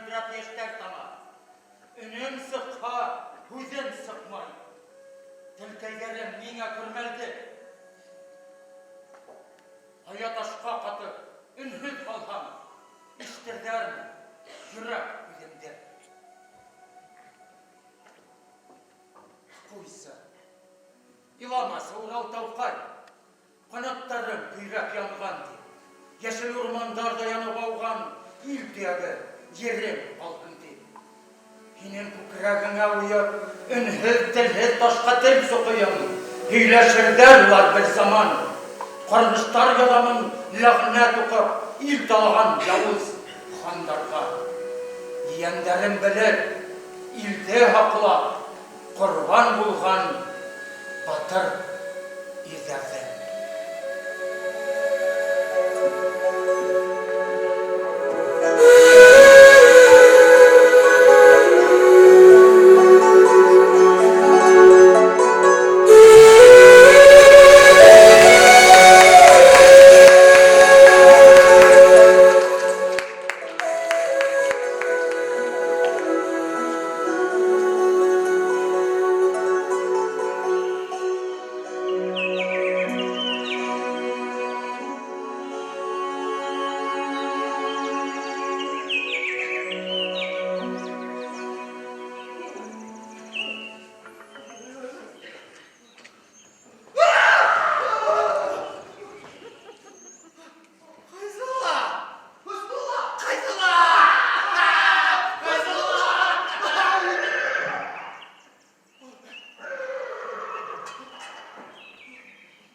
мөлдөрәп йәштәр тама. Өнөм сыҡһа, һүҙем сыҡмай. Телкәйҙәрем ниңә көрмәлде? Ҡая ташҡа ҡатып, өнһөҙ ҡалһам, Ишетерҙәрме йөрәк һүҙемде? Ҡуйсы, иламасы, Урал тауҡай! Ҡанаттарым көйрәп янған, ти. Йәшел урмандар да янып ауған, Ил төйәге, ерем ҡалһын, ти. Һинең күкрәгеңә уйып, Өнһөҙ, телһеҙ ташҡа тел соҡыйым, Һөйләшерҙәр улар бер заман. Ҡарғыштар яҙамын, ләғнәт уҡып, Ил талаған яуыз хандарға. Ейәндәрем белер, илде һаҡлап, Ҡорбан булған батыр ирҙәрҙе. Фәйзулла! Хөснулла! Кайсыла! Фәйзулла!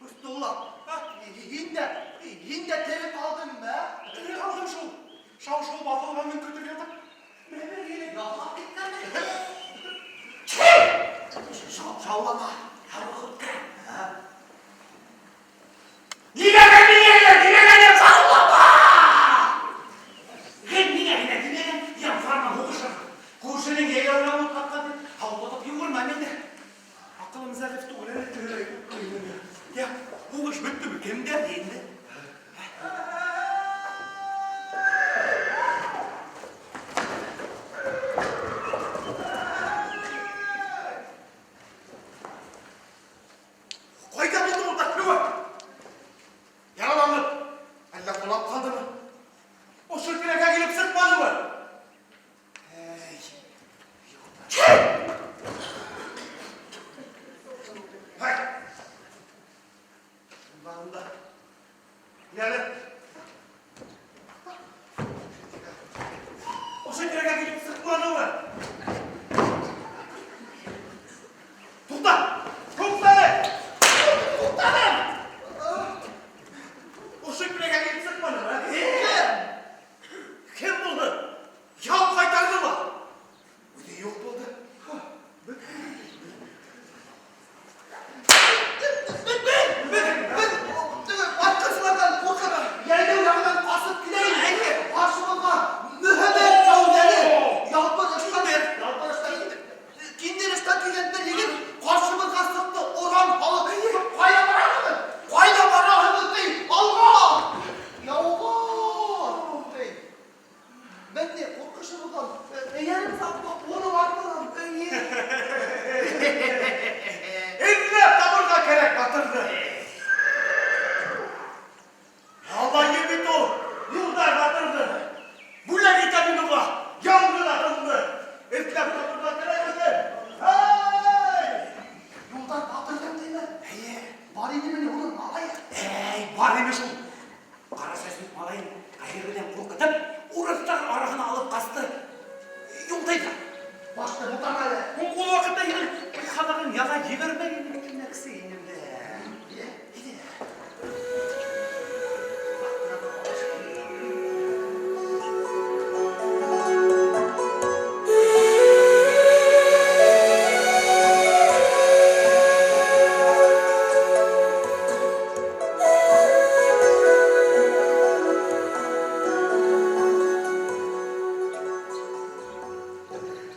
Хөснулла, һин дә, һин дә тере ҡалдыңмы, ә? Тере ҡалдым шул. Шау-шыу баҫылғанын көтөп ятып, бер еле ялғап киткәнмен. Шаулама, һауыҡ үткән. Нимәгә миңә генә тимәгәнең? Шаулама! Гел миңә генә тимәгән, янфарман һуғышырһың. Күршенең йәйләүенә ут капкан дип, һау тотып йөгермәм инде. Акылым зәгыйфь түгел әле, тегеләй. Я, һуғыш бөттеме? Кемдә инде? Ҡайҙа булды ул Бәхтиүә? Яраланып, әллә ҡолап ҡалдымы? Ошо тирәгә килеп сыҡманымы? Әй, Һай! Шунда, Әле. Ошо тирәгә килеп сыҡманымы? Туҡта! Туҡта әле! Туҡтаным! Ошо тирәгә килеп сыҡманымы? Кем? Кем булды? Яу ҡайтарҙымы? Үҙе юҡ булды. Беҙ, ҡурҡып, йәйләү яғынан ҡасып килә инек. Ҡаршыбыҙға мөһабәт кәүҙәле, ялпыр ыштан, ялпыр ыштан, киндер ыштан кейгән бер егет ҡаршыбыҙға сыҡты, оран һалып, ҡайҙа бараһығыҙ? Ҡайҙа бараһығыҙ, ти, алға! Яуға, ти. Беҙ ни, ҡурҡышыбыҙҙан эйәреп саптыҡ, уның артынан эйе. Эҙләп табырға кәрәк батырҙы. Малайы бит ул, Юлдар батырҙы. Бүләк итәм мин уға яңғыҙ атымды. Эҙләп табырға кәрәк үҙен. Һәй! Юлдар батырҙың тиме? Эйе. Бар инеме ни уның малайы? Әй, бар ине шул. Ҡара сәслек малайын ҡәһер белән ҡурҡытып, урыҫтар араһына алып ҡасты. Юлтайҙа. Башты бутама әле. Ул ваҡытта һинең һабағың яға ебәрмәй тимәксе инем дә.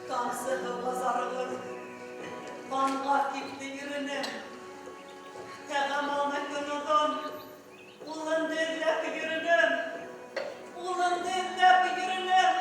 Тамсы һыуға зарығып, Ҡанға кипте иренем. Тәғам алмай көн оҙон, Улымды эҙләп йөрөнөм. Улымды эҙләп йөрөнөм.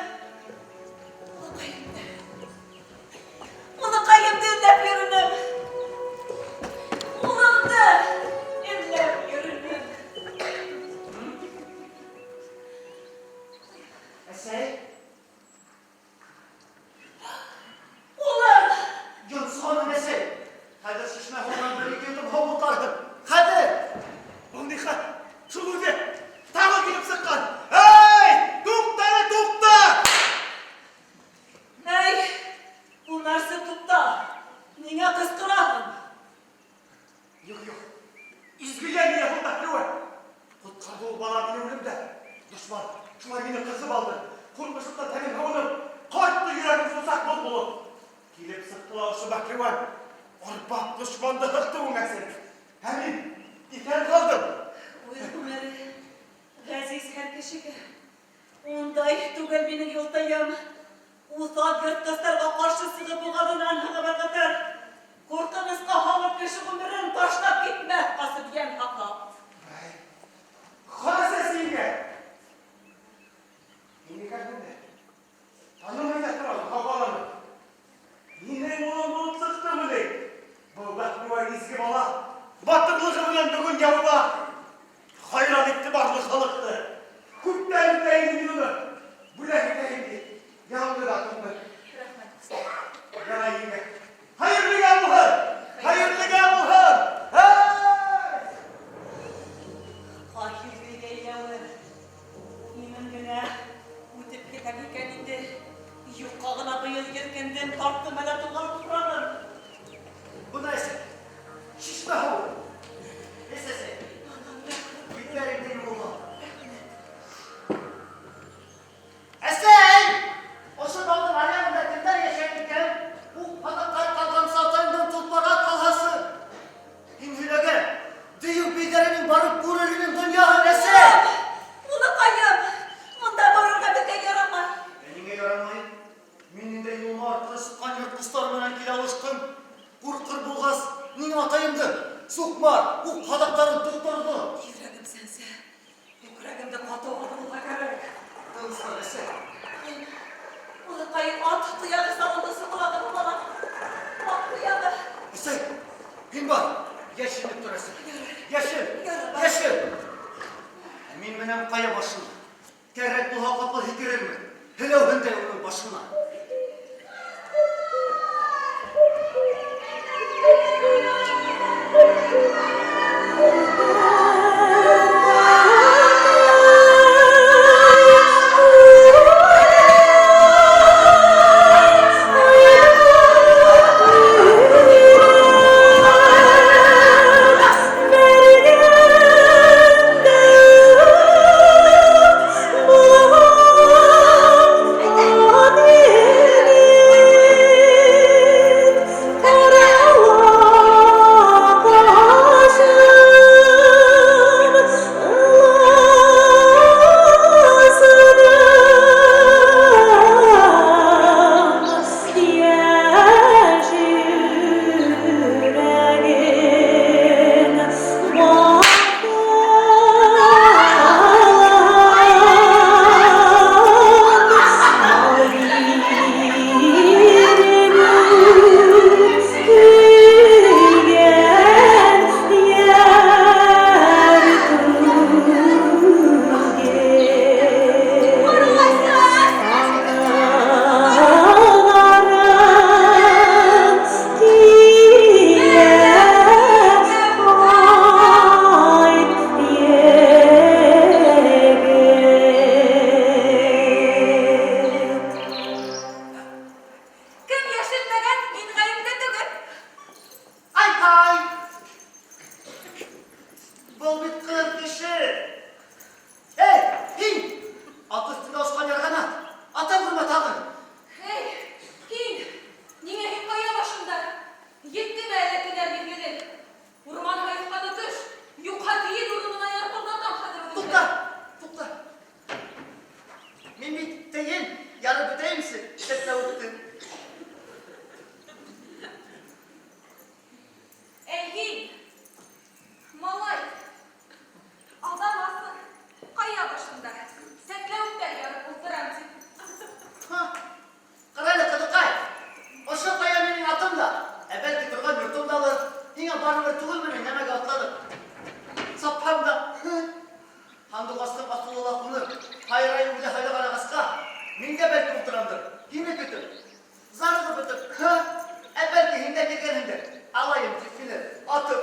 булып. Килеп сыҡты ла ошо бәһлеүән. Арбап дошманды һыҡты үңәсен. Ә мин иҫән ҡалдым. Үҙ ғүмере ғәзиз һәр кешегә. Ундай түгел минең юлтайым. Уҫал йыртҡыстарға ҡаршы сығып буғаҙынан һығып ырғытыр. Ҡурҡынысҡа һалып кеше ғүмерен ташлап китмәҫ ҡасып йән һаҡлап. Ҡараса сиңгә. Мине күргәндә танымай ҙа торам, һауаланып. Минең улым булып сыҡтымы ни? Был бәһлеүән изге бала батырлығы менән бөгөн яуҙа хайран итте барлыҡ халыҡты. Күптән көтә инем мин уны. Бүләк итәйем тип, яңғыҙ атымды. Рәхмәт, ҡустым. Ярай, еңгә. Хәйерлегә булһын! Хәйерлегә булһын! Һәй! Ҡаһирҙе йәйләүе. Имен генә үтеп китәм икән инде. Юҡҡа ғына быйыл елкендем, тарттым әле туған тупрағын. Бына әсәй, шишмә һыуы. Эс, әсәй. Биттәреңде йыуып ал. Әсәй! Ошо тауҙың аръяғында кемдәр йәшәй икән? Уҡ һаҙаҡтар ҡалған атайымдың толпар ат ҡалһасы. Һин һөйләгән дейеү бейҙәренең барып күрер инем донъяһын, әсәй! Улыҡайым, унда барырға беҙгә ярамай. Ә ниңә ярамай? Мин инде юлыма арҡыры сыҡҡан йыртҡыстар менән килә алыштым. Ҡурҡыр булғас, ниңә атайымдың суҡмар, уҡ һаҙаҡтарын тотторҙо? Йөрәгем сәнсә, күкрәгемде ҡаты урҙы булһа кәрәк. Тыныслан, әсәй. Улыҡайым, ат тояғы салынды соҡорағын, балам. Ат тояғы. Әсәй, һин бар, йәшенеп тор, әсәй. Йәшен, Ярар. йәшен. Ә мин менән ҡая башына. Кәрәк булһа ҡапыл һикерермен. Һеләүһендәй уның башына. Кем йәшенмәгән, мин гаепле түгел. Ай-һай! Был бит ҡыҙ кеше! Эй, һин! Ат өҫтөндә осҡан ярғанат! Ата күрмә тағын! Эй, һин! Ниңә һин ҡая башында? Еттеме әллә кенәр миҙгелең? Урман һайыҫҡаны төш, юҡһа тейен урынына ярпылдатам хәҙер үҙеңде. Туҡта, туҡта. Мин бит тейен, ярып бөтәйемсе, сәтләүекте. Эй, һин! Малай! Алдамаҫһың. Ҡая башында. Сәтләүектәр ярып ултырам тип. Ха, ҡара әле, ҡыҙыҡай. Ошо ҡая минең атым да, ә бәлки торған йортом далыр. Һиңә барыбер түгелме ни, нәмәгә атланып? Сапһам да, һандуғастың аҫылы ла ҡуныр, һайрайым үҙе һайлаған ағасҡа. Мин дә бәлки ултырамдыр, һине көтөп, зарығып бөтөп, ә бәлки һин дә килгәнһеңдер, алайым тип мине атып.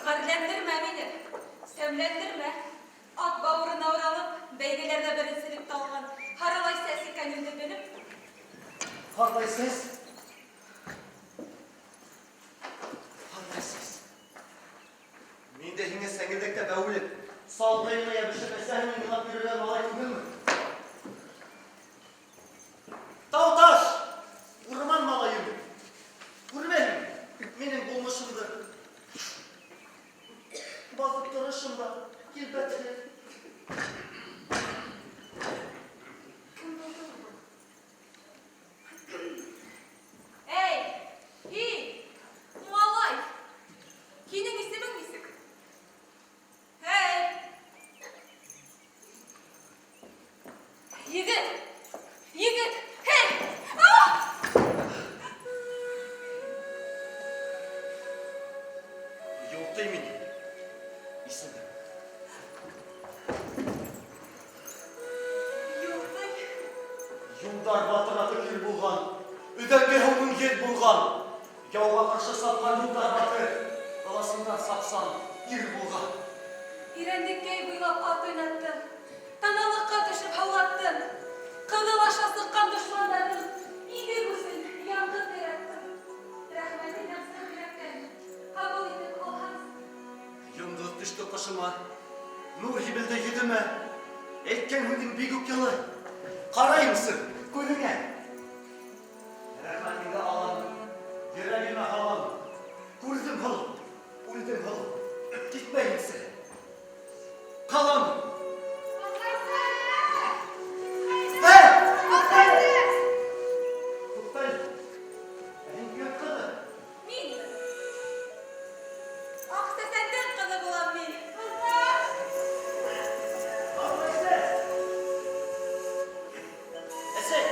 Гарьләндермә мине, сәмләндермә. Ат бауырына уралып, бәйгеләрҙә беренселекте алған һарылай сәс икәнеңде белеп. Һарылай сәс. Һарылай сәс. Мин дә һиңә сәңгелдәктә бәүелеп, Салғыйына йәбешеп әсәһенән илап йөрөгән малай түгелмен. Тау-таш, урман малайы мин. Күрмәйһеңме минең булмышымды? Баҫып торошом да килбәтһеҙ. Кем булды ул? Эй, һин, малай! Һинең исемең нисек? Эй! Егет! Егет! Эй! А! Юлтый минең исемем. Юлтый. Юлдар батыр аты кил булған, өҙәңгеһе уның ел булған. Яуға ҡаршы сапҡан Юлдар батыр, ыласындан сапсан ир булған. Ирәндеккәй буйлап ат уйнаттым. Таналыҡҡа төшөп һаулаттым. Ҡыҙыл аша сыҡҡан дошмандарҙың ике күҙен яңғыҙ ҡыйраттым. Рәхмәтем яҡшы йөрәктән ҡабул итеп алһаңсы. Йондоҙ төштө ҡашыма, нур һибелде йөҙөмә. Әйткән һүҙең бик үк йылы. Ҡарайымсы күҙеңә. Рәхмәтеңде алам, йөрәгемә һалам. Күрҙем һылыу, үлдем һылыу. Китмәйемсе. Ҡалам. Ә! Туҡтай. Ә һин кем ҡыҙы? Мин Аҡсәсәндең ҡыҙы булам мин. Әсәй! Әсәй!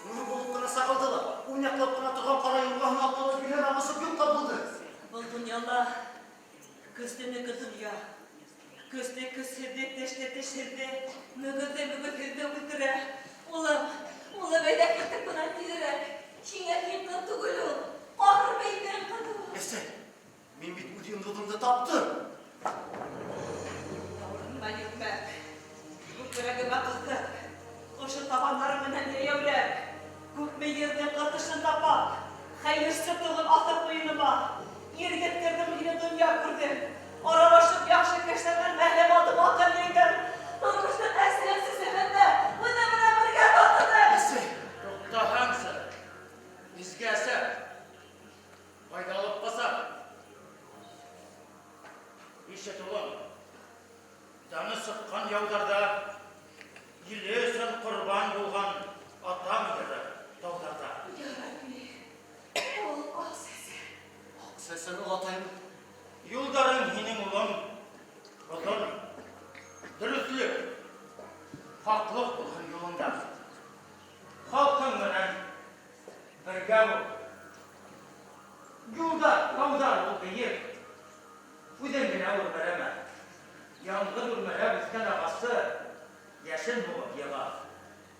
Нур булып ҡына сағылды ла, уйнаҡлап ҡына торған ҡара юрғаһын атланып килгән намыҫы юҡ булды. Был донъяла көслөнөкө донъя. Көслө көсһөҙҙө, тешле тешһеҙҙе, мөгөҙлө мөгөҙһөҙҙө үлтерә. Улым, улым, әйҙә киттек бынан тиҙерәк. Һиңә тиң ҡыҙ түгел ул. Ҡаһыр бейҙең ҡыҙы ул. Әсәй, мин бит үҙ йондоҙомдо таптым. Яурындан йөкмәк, күкрәгемә ҡыҫып, ошо табандарым менән йәйәүләп, күпме ерҙең ҡытышын тапап, хәйерсе тоғон аҫып муйыныма, ир еткерҙем һине донъя күрҙем. Аралашып яҡшы кешеләрҙән мәғлүм алдым, аҡыл йыйҙым. Тормоштоң әсеһен-сөсөһөн дә уның менән бергә татыным. Әсәй, Туҡтаһаңсы, изге әсә, ҡайҙа алып ҡаса? Ишет, улым, даны сыҡҡан яуҙарҙа иле өсөн ҡорбан булған атам йыры тауҙарҙа. Ярабби, ул Аҡсәсән. Аҡсәсән олатайым. Юлдарың һинең, улым, оҙон, дөрөҫлөк, хаҡлыҡ булһын юлыңда. Халҡың менән бергә бул. Юлда тауҙар ул бейек, үҙең генә үрмәләмә. Яңғыҙ үрмәләп үҫкән ағасты йәшен һуғып йыға.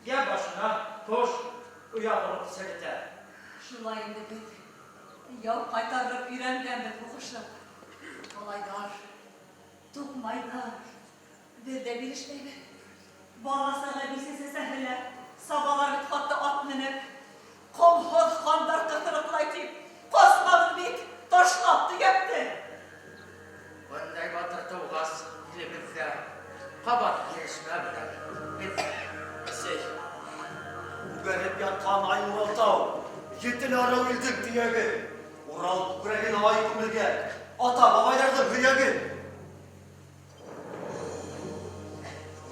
Йә башына ҡош оя ҡороп серетә. Шулай инде беҙ яу ҡайтарып өйрәнгәнбеҙ һуғышып. Малайҙар, туҡмайҙар, беҙ ҙә бирешмәйбеҙ. Бала-саға бисә-сәсәһе лә сабалар бит хатта ат менеп. Ҡомһоҙ хандар ҡыҫырыҡлай тип, ҡасмабыҙ бит, ташлап төйәкте. Бындай батыр тыуғас илебеҙҙә ҡабат бирешмәбеҙ әле. Беҙ Әсәй, күгәреп ятҡан ай Уралтау, етел арыу илдең төйәге. Урал күкрәгенә ай күмелгән, ата-бабайҙарҙың һөйәге.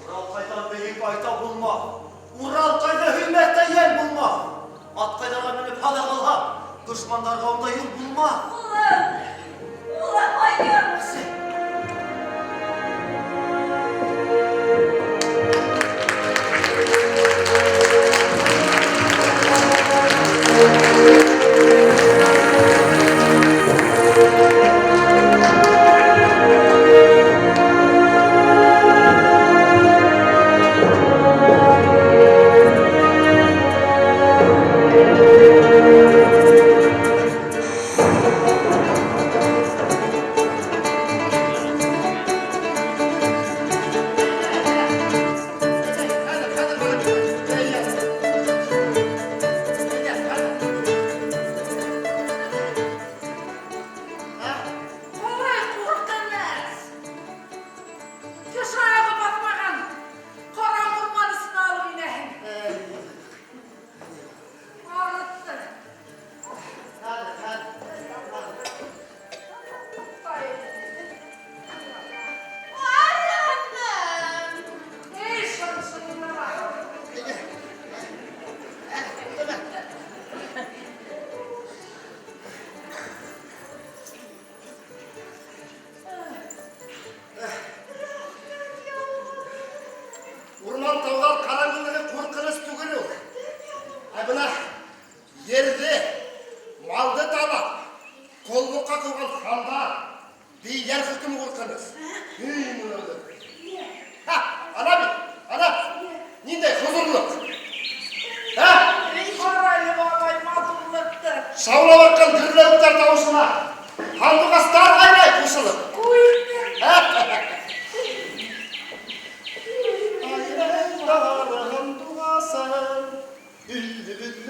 Урал ҡайҙан бейек ай-тау булмаҫ, Урал ҡайҙа һөймәҫ тә йән булмаҫ. Ат ҡайҙарға менеп һаҙаҡ алһа, дошмандарға унда юл булмаҫ. Улым, улым, айым. Әсәй,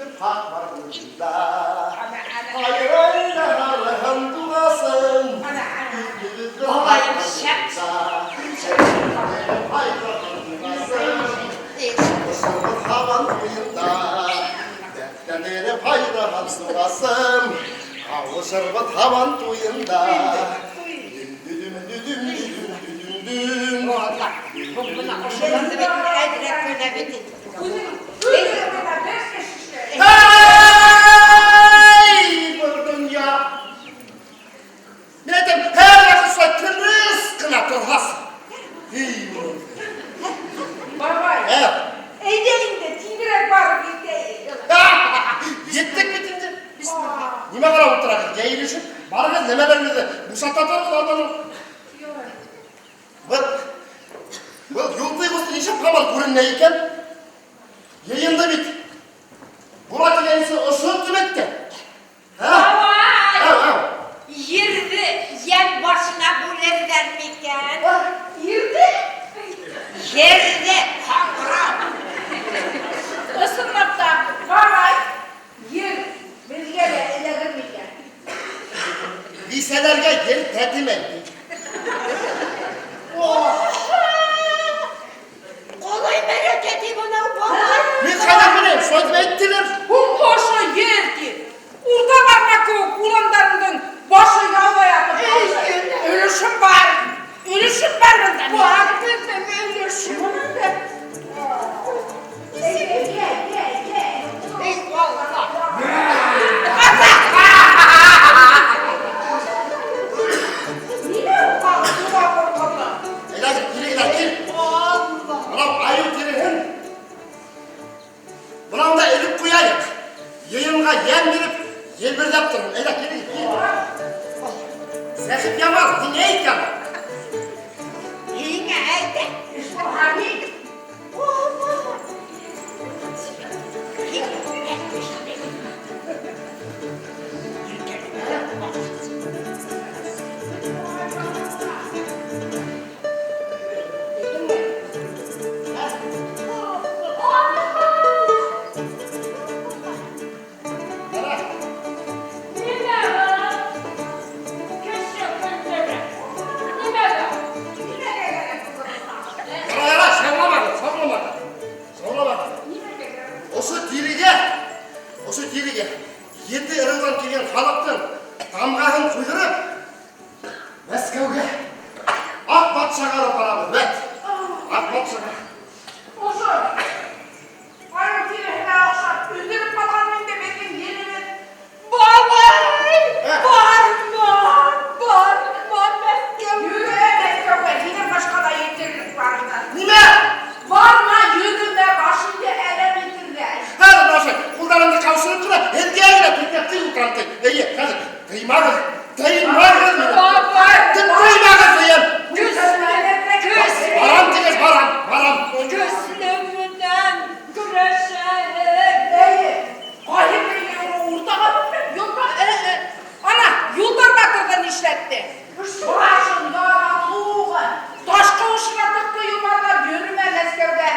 Ипле хак бар монда. Хайрайлар һандугасын. Бабаем шәп. Һабан туенда, дәртләнеп хайра һандугасын. Кавышырбыз һабан туенда. Дүм дүм дүм дүм дүм. Бына ошоларҙы бит әҙерәк кенә бит инде. Эй, был донъя! Мин әйтәм, һәр ваҡыт шулай тыныс ҡына торһасы. Эй, Бабай, ә, әйҙә инде тиҙерәк барып етәйек. еттек бит инде. Нимә ҡарап ултыраһығыҙ? Йәйелешеп, барығыҙ, нәмәләрегеҙҙе бушата тороғоҙ алдан. Ярай. Был Юлтый ҡусты нисек һаман күренмәй икән? Йыйынды бит. Була тигәнсе ошо төбәктә. Һә? Бабай! Әү, әү. Ерҙе йән башына бүлерҙәр микән? Ерҙе? Ерҙе һаңғырау. Ысынлап та, бабай, ер беҙгә лә эләгер микән? Бисәләргә ер тәтемәй. Ҡалай бәрәкәт бынау бабай. Мин ҡайҙан беләм, шулай тип әйттеләр. Һуң ошо ер ти. Урта бармаҡ кеүек уландарыңдың башы яуҙа ятып. Өлөшөм бар. Өлөшөм бар бында. Бар беҙҙең өлөшөм. Эй, эй, эй, эй, эй. Эй, Алла. Нимә ҡалды туға ҡурҡырлыҡ? Әйҙә, килегеҙ, кил. Алла. Мынау айыу тиреһен мынауында элеп ҡуяйыҡ. Йыйынға йәм биреп, елберҙәп торһон. Әйҙә, килегеҙ, кил. Сәхипъямал, һиңә әйткән. Һиңә әйтә. Ишмөхәммәт. Алла. Ҡара. Нимә был? Кеше көлдөрә. Нимә был? Нимәгә кәрәк был? Ҡара, ҡара, шауламағыҙ, шауламағыҙ. Шауламағыҙ. Нимәгә кәрәк? Ошо тирегә ете ырыуҙан килгән халыҡтың тамғаһын ҡуйҙырып, Мәскәүгә, Аҡ батшаға алып барабыҙ, вәт. Аҡ батшаға. Ошо айыу тиреһенә оҡшап өҙөлөп ҡалған инде беҙҙең елебеҙ. Бабай! Ә. Барма! Барма Мәскәүгә! Йөрөмә Мәскәүгә, һинән башҡа ла етерлек барында. Нимә? Барма, йөрөмә, башыңды әрәм итергә. Хәҙер башы, ҡулдарымды ҡаушырып ҡына, һеҙгә генә тейҙеп тей ултырам ти. Эйе, хәҙер тыймағыҙ, тыймағыҙ мине. Бабай! Тыймағыҙ тием. Көслө, көслө, Барам тигәс барам, барам. көслө менән көрәшәһең. Эйе, ҡайһы береһе уртаға бөкләп, юлға. Ана, Юлдар батырҙы нишләтте? Башын яра һуға. Таш ҡыуышына тыҡты йомарлап, йөрөмә Мәскәүгә.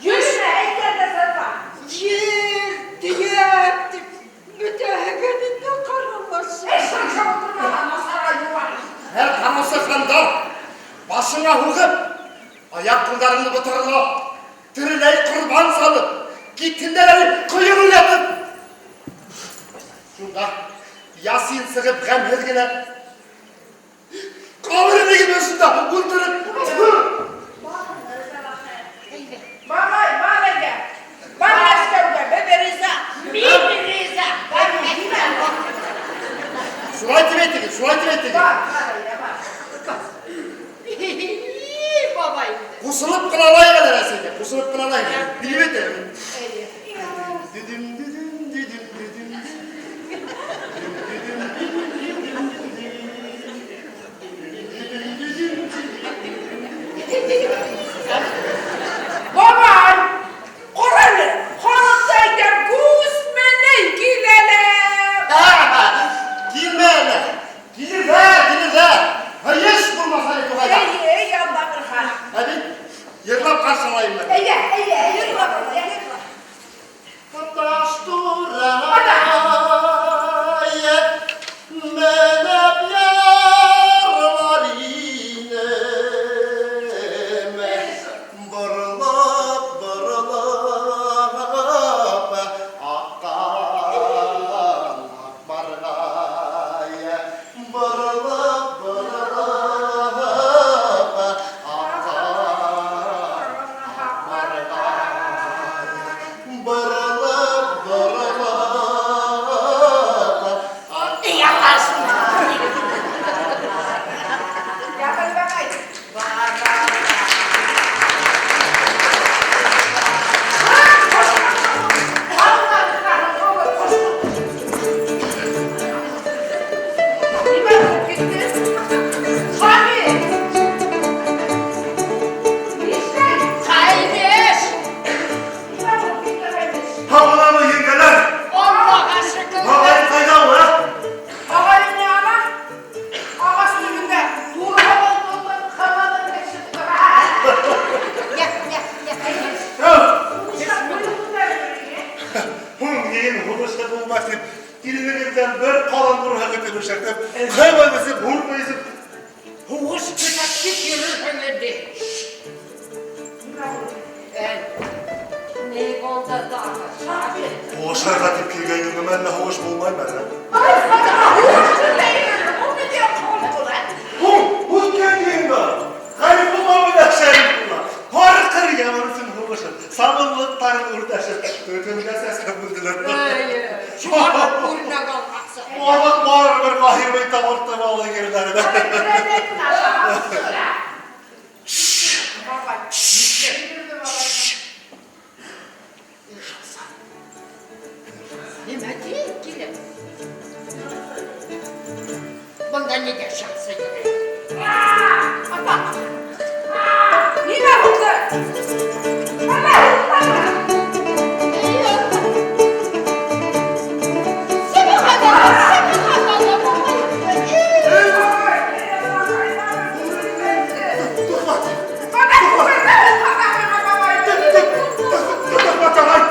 Йөрөмә, әйтәм дә сатма. Ер төйәп тип бөтәһегеҙ инде ҡаралаша. Эй, шаңшап ултырма, насарға юлар. Һәр ҡамысы хандар, башыңа һуғып, аяҡ ҡулдарыңды ботарлап, тереләй ҡорбан салып, китһендәр әле ҡойон уйнатып. Шунда Ясин сығып ғәмһеҙ генә ҡәберенең башында ултырып. Бабай, бар әйҙә. Бар Мәскәүгә, беҙ риза. Мин риза. Бар Мәскәүгә. Шулай тип әйтегеҙ, шулай тип әйтегеҙ. Бар, бар әйҙә, бар. Бабай. Ҡушылып ҡына алайыҡ әле Рәсәйгә, ҡушылып ҡына алайыҡ. Белеп әйтәм. Эйе. Дүдүм, дүдүм, дүдүм, дүдүм. Дүдүм, дүдүм, дүдүм, дүдүм. Бабай, ҡара әле, халыҡты әйтәм, күсмәнәй киләләр. Килмә әле. Килерҙәр, килерҙәр. Һыйыш булмаһа әле туғайҙа. Эйе, эйе, Алла Ә бит йырлап ҡаршылайым. Эйе, эйе, йырла, бабай, йырла. Тап Таш турай менеп йырлар инем. Боролоп, боролоп, аккан Акбаргай. Боролоп, боролоп, аккан Акбаргай. Боролоп, боролоп, Ярай, бабай. Нимә булып китте? Шамил! Нишләй? Ҡәйнеш! Нимә булып китте, ҡәйнеш? Табыламы еңгәләр? Аллаға шөкөр! Ағай ҡайҙа ул, ә? Ағайың ни ана? Ағас төбөндә турға болдың, ҡымыҙын эсеп тора. Я, я, я. Әу! Нишләп буйын күтәреп йөрөй, ә? Һуң һин һуғышта булмаҫ тип, киленегеҙҙән бер ҡалын бурһыҡ итеп эшәртеп, ҡымыҙ эсеп, һурпа эсеп, Һуғыш көтәп тип йөрөрһөң инде. Нимә булды? Ни булды тағы? Шамил? һуғышырға тип килгәйнеңме, әллә һуғыш булмаймы әллә? Ай, һуғыш көтә ул ни тип ҡалды? Һуң, үткән йыйында, Ғәрифулла менән Шәрифулла, һары ҡыр яман өсөн һуғышып, сабынлыҡтарын үртәшеп, төтөнгә сәскә бүлделәр. Эйе, шуларҙан үрнәк алһаҡсы. Балыҡ барыбер Ҡаһир тартып алды ерҙәренә. Бабай. Йөрөй бабай. Нимә тип килеп? Бында нигә шаҡсы йөрөй? Ата! Нимә булды? Ана, ана! Сәбәхәдә, сәбәхәдә, бабай. Тухмат! Тухмат ағай!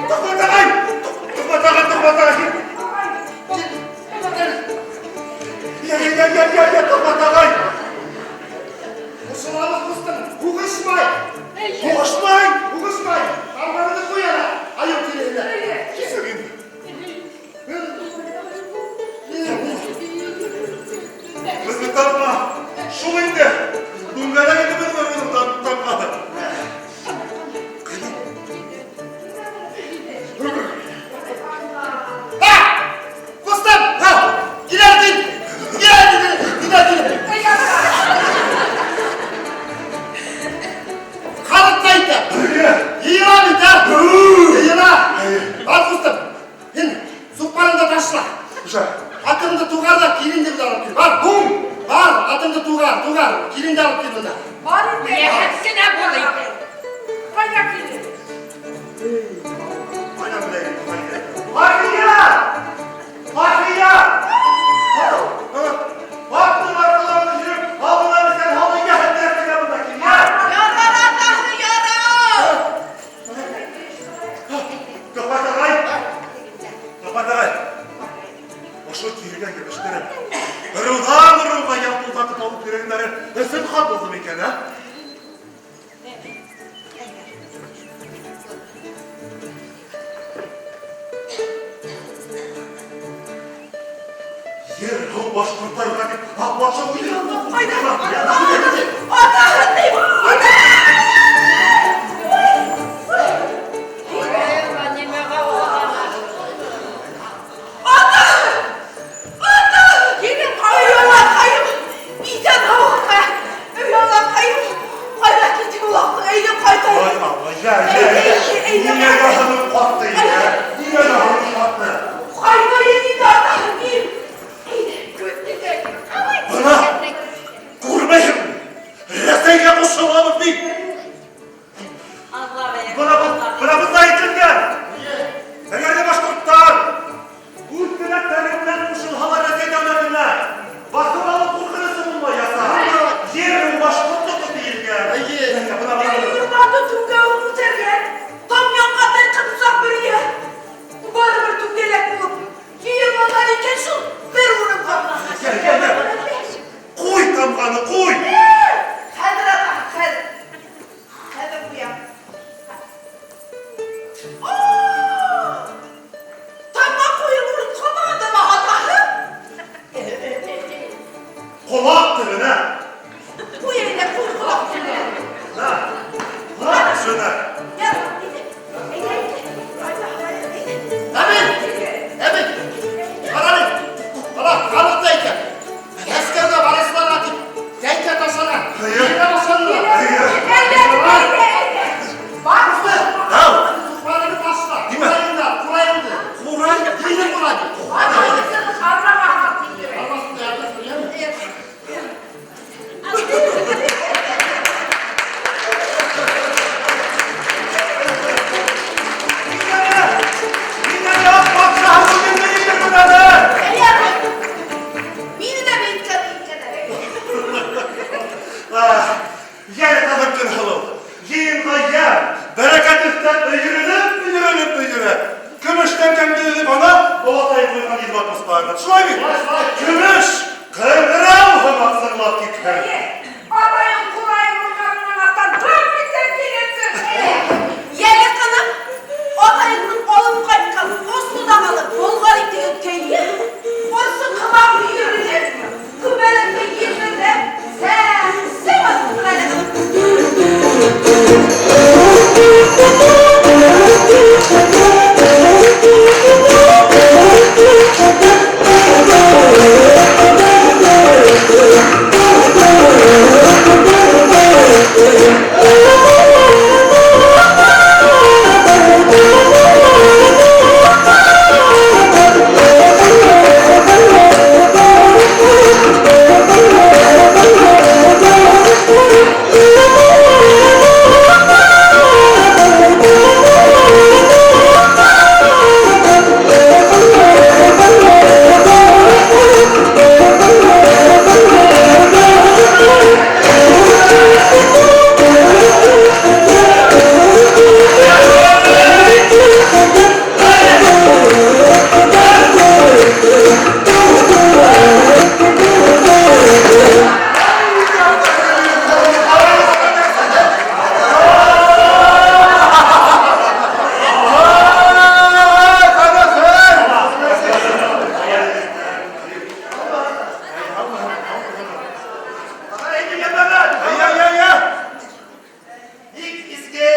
Тухмат ағай! Тухмат ағай, Тухмат ағай! Я, я, я, я, я, Тухмат ағай! Ҡушыламыҙ, ҡустым, һуғышмай! Һуғышмай! Һуғышмай! Тамғаңды ҡуй ана, айыу тиреһенә. Кисер инде. Беҙҙе тапма! Шул инде! Дүңгәләк инде беҙҙең уның тапҡаны. Һа! Ҡустым! Һа! Килә кил! Килә, килә, килә! Халыҡ әйтә. Йыйыла бит, ә? Йыйыла. Бар, ҡустым. Һин суҡмарыңды ташла. Уже. Атыңды туғар ҙа киленде бер алып кил. Бар, бум! Бар, атыңды туғар, туғар. Киленде алып кил бында. Бар инде. Йәһәт кенә бул инде. Ҡайҙа килен? Ҡайҙан беләйем, ҡайҙа? Мафия! Мафия! Аттың арҡаларына йөрөп, алдына беткән һалы йәһәтләп кенә бында килгән. Ярар, атаһы, ярар! Тухмат ағай! Тухмат ағай! Ошо тирегә йәбештереп, ырыуҙан ырыуға ялпылдатып алып йөрөгәндәре ысын хат булды микән, ә? Ер һыу башҡорттарға тип аҡ батша уйлаған. Ҡайҙа? Атаһы, тип! Нимә, нимәгә улана? Ата! Ата! Килен, ай, Аллаҡайым! Иҫән һауһыңмы? Эй, Аллаҡайым! Ҡайҙа китте улаҡтың? Әйҙә ҡайтайыҡ. Ай, Алла, йә, йә, йә. Ниңә һының ҡатты, йә? Ниңә һының ҡатты? Ҡайҙа инде атаһы, мин? Әйҙә, күҙ Бына, күрмәйһеңме? Рәсәйгә ҡушылабыҙ бит. Бына, бына бында әйтелгән. Әгәр ҙә башҡорттар үҙ теләктәре менән ҡушылһалар Рәсәй дәүләтенә, баҫып алыу ҡурҡынысы булмаясаҡ. Ер башҡортноҡо тиелгән. Эйе. Бына, бына, бына. Аты түгә күтәргән. Там яңғатай ҡыпсаҡ бергә. Көнһылыу. Йыйынға йәм, бәрәкәт өҫтәп, өйөрөлөп, өйөрөлөп өйөрә. Көмөш тәңкәңде өҙөп ана, олатай ҡуйған ил батмаҫҡа. Шулай бит? Көмөш ҡыңғырау һымаҡ зыңлап китһен. Атайың ҡурайын уйнағанынан аттан тап итеп килеп төштө. Йәле ҡыҙым, атайыңдың алып ҡайтҡан Ослодан алып Болгар итеген кейеп, орсоҡ һымаҡ өйөрөлөп, күбәләктәй елберләп, сәм-сәм атып тор әле. Бик изге,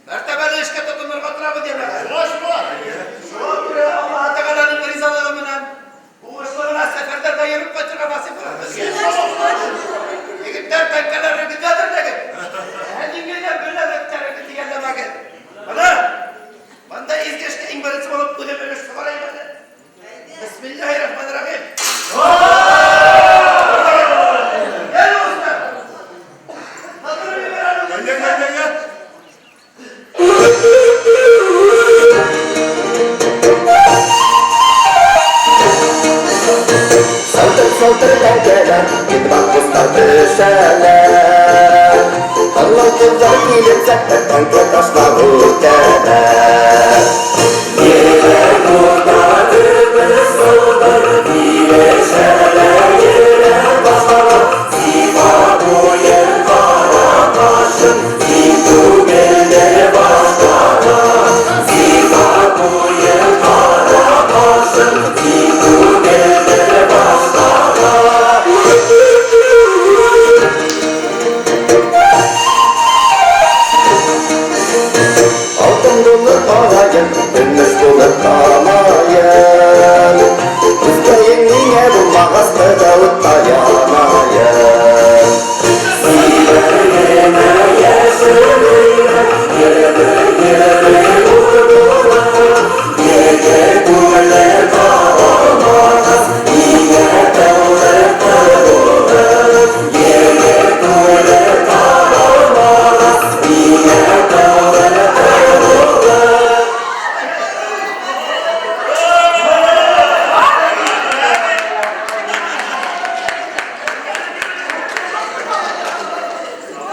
мәртәбәле эшкә тотынырға торабыҙ, йәмәғәт. Шуға күрә Аллаһ Тәғәләнең ризалығы менән уңышлы ғына сәфәрҙәрҙә йөрөп ҡайтырға насип ҡылһын беҙгә. Егеттәр, тәңкәләрегеҙҙе әҙерләгеҙ. Ә еңгәләр, беләҙектәрегеҙҙе йәлләмәгеҙ. Бына, бында изге эшкә иң беренсе булып үҙем өлөш сығарайым әле. Бисмиллаһир-рахманир-рахим. Йәл, дуҫтар. Тотоноп ебәр әле. Йә, йә, йә, йә. Салтыр-салтыр тәңкәләр, Итбак төшәләр. Һылыу ҡыҙҙар килеп сәктәр, Тәңкә ташлап үтәләр. Йөрәк уртады, сылтыр килешәләр, Йөрәк башлап, зифа буйың, ҡара ҡашың, Син түгелдер башҡаға. Зифа буйың, ҡара ҡашың, Син түгелдер башҡаға. Алтын булып ағайым, көмөш булып ҡамайым. Үҫкәйем ниңә булмағас, ҡыҙауытта янайым. Сибәр генә йәшел өйрәк, йөрөй-йөрөй ур булып. Егет күңеле табалмағас, ниңә тәүле ҡыҙ булып? Егет күңеле табалмағас, ниңә тәүле ҡыҙ булып?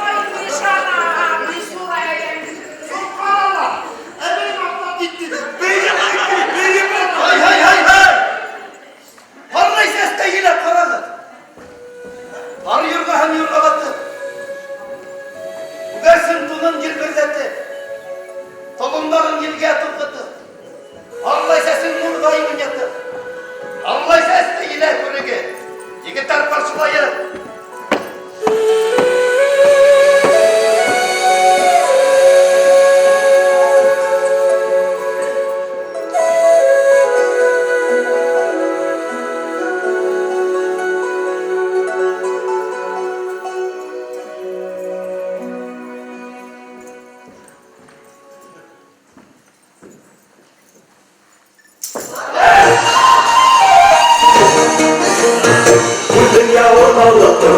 Ой, нишана, нишурайым. Субханалла! Әбейем атлап китте. Бейем китте, бейем. Һай, һай, һай, һай! Һарнай сәстә еләп ҡарағыҙ. Ҡар юрғаһын юрғалатып, күгәрсен тунын елберҙәтеп, толомдарын елгә туҙғытып, һарнай сәсен нурҙай уйнатып, һарнай сәстә еләп күрегеҙ. Егеттәр, ҡаршылайыҡ. Дөнья урманлыҡ.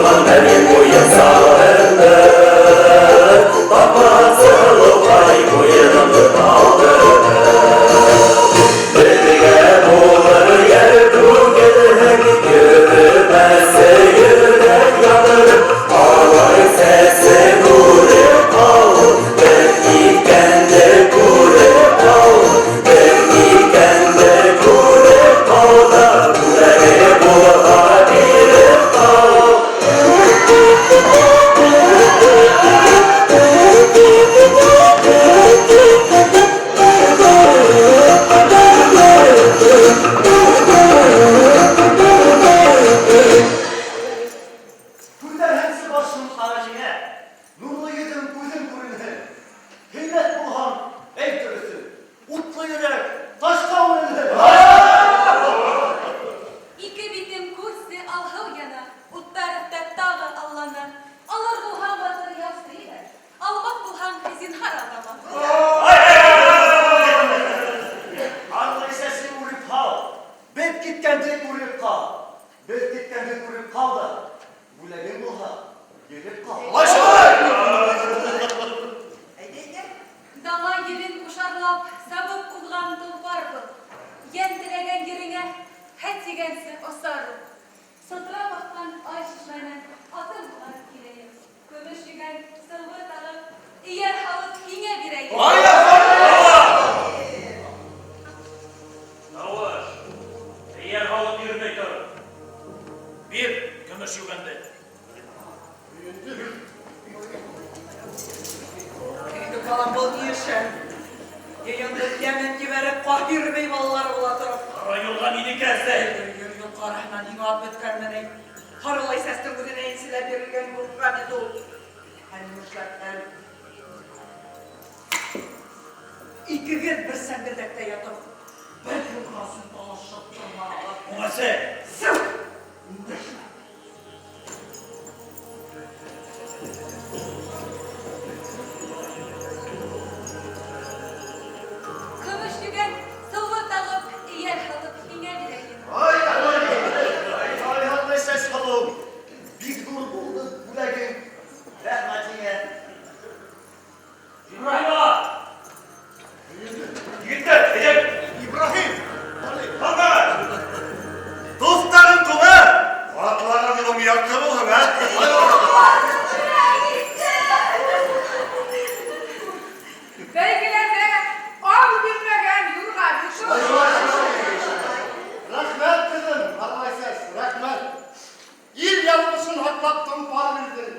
Эйәр һалып һиңә бирәйем. Тавыш! Эйәр һалып йөрмәй тор. Бир көмөш йүгәнде. Инде балам, был ни эшең? Йыйынды тәмен ебәреп, Каһир бей балалары була торып. Кара юрга минеке, әсәй. Йөр, йөр, караһынан һиңә ат бөткәнмени? Һарылай сәстең үзенә инселәп бирелгән юрга бит ул. Ә нишләткән? Икегеҙ бер сәңгелдәктә ятып, бер юрғасын талашып тормағыҙ. Әсәй. Сыҡ! Өндәшмә. Көмөш йүгән, сылбыр тағып, эйәр һалып һиңә бирәйем. Ай, ай, ай, ай, ай, сәс һылыу. Бик ҙур булды бүләгең. Рәхмәт һиңә. Ибраһим аға! Егеттәр, әйҙә! Ибраһим! Ҡалмағыҙ! Дуҫтарым тулы! Атлаған юлым яҡты булһын, ә? Бәйгеләрҙә ал бирмәгән юрға бит ул. Рәхмәт, ҡыҙым, Һарылайсәс, рәхмәт. Ил яҙмышын һаҡлап толпар бирҙең.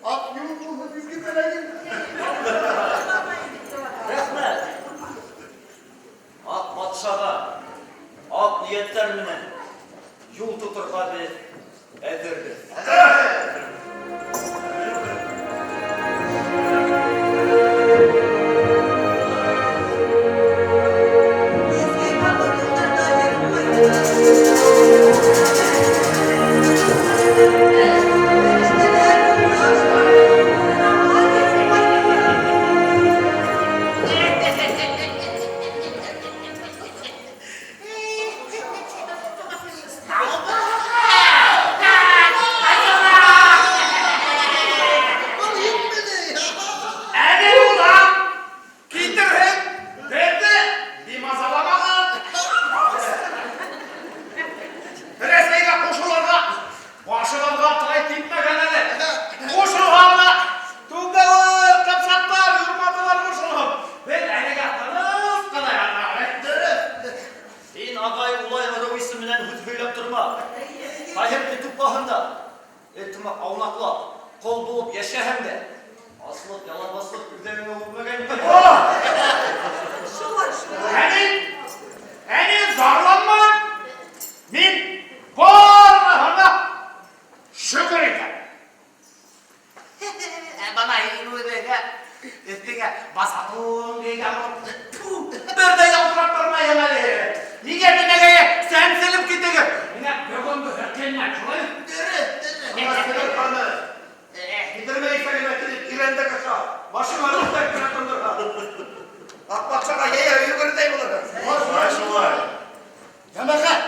Аҡ юл булһын изге теләгең. Рәхмәт. Аҡ батшаға аҡ ниәттәр менән юл тоторға беҙ әҙербеҙ. Изге матур юлдарҙа йөрөп ҡайт. Фәрештәләр юлдаш аман йөрөп ҡайт. Әле улан китерһен, беҙҙе бимазаламағыҙ. Рәсәйгә ҡушылырға башығыҙға тай типмәгән әле. Ҡушылһаң да түңгәүер, ҡыпсаҡтар, юрматылар ҡушылһын. Беҙ әлегә тыныс ҡына ятабыҙ. Һин, ағай, улай ырыу исеменән һүҙ һөйләп торма. Ҡайһы тупаһында, эт һымаҡ аунаҡлап, ҡол булып йәшәһәң дә, аслыҡ, яланғаслыҡ үҙәгеңә үтмәгән. Шулай, шулай. Ә мин зарланмайым. Мин барыһына шөкөр итәм. Ә бына һин үҙеңә, өҫтөңә баса-тун кейгән булып, бер ҙә ялтырап тормайһың әле. Ниңә нимәгә сәнселеп китегеҙ? Миңә бөгөнгөһө ҡиммәт, шулай? Дөрөҫ, дөрөҫ. Китермә исәгенә килеп ирәндек аша. Башыңа рухтай кенә тондорға. Аҡ батшаға йәйәү йүгерҙәй булырһың. Шулай, шулай. Йәмәғәт,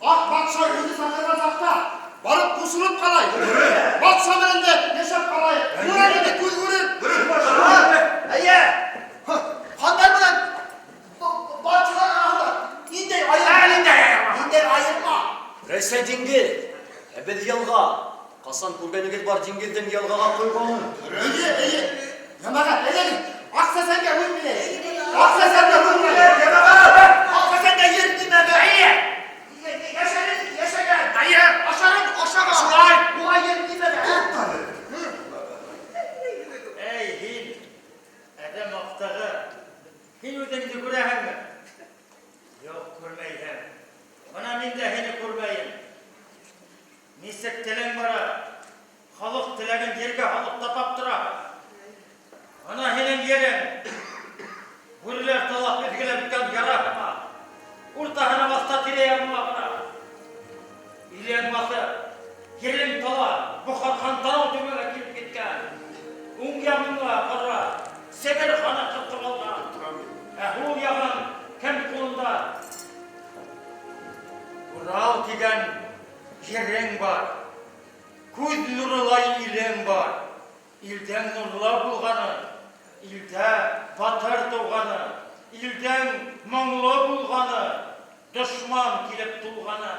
Аҡ батша үҙе саҡырған саҡта барып ҡушылып ҡалайыҡ. Батша менән дә йәшәп ҡалайыҡ. Күрә инде күҙ күреп. Эйе. Хандар менән батшалар араһында ниндәй айырма? Ниндәй айырма? Ниндәй айырма? Рәсәй диңгеҙ, ә беҙ йылға. Ҡасан күргәнегеҙ бар диңгеҙҙең йылғаға ҡойғанын? Эйе, эйе. Йәмәғәт, әйҙәгеҙ, Аҡ сәсәнгә һүҙ бирәйек. Аҡ сәсәнгә һүҙ бирәйек. Йәмәғәт! Аҡ сәсәнгә ер тимәгән. Эйе! Йәшәрен йәшәгән. Эйе! Ашарын ашаған. Шулай! Уға ер тимәгән. Эй, һин, әҙәм аҡтығы, һин үҙеңде күрәһеңме? Юҡ, күрмәйһең. Бына мин дә һине күрмәйем. Нисек телең бара? Халыҡ теләген ергә һалып тапап тора. Бына һинең ерең. Бүреләр талап өҙгөләп бөткән яра һымаҡ. Уртаһына баҫта тирә-яғыңа ҡара. Илең баҫып, ерең тала, Бохар хан танау төбөңә килеп еткән. Уң яғыңа ҡара, Себер ханы ҡырҡып алған. Ә һул яғың кем ҡулында? Урал тигән ерең бар. Күҙ нурылай илең бар. Илдең нурлы булғаны, илдә батыр тыуғаны, илдең моңло булғаны, дошман килеп тулғаны.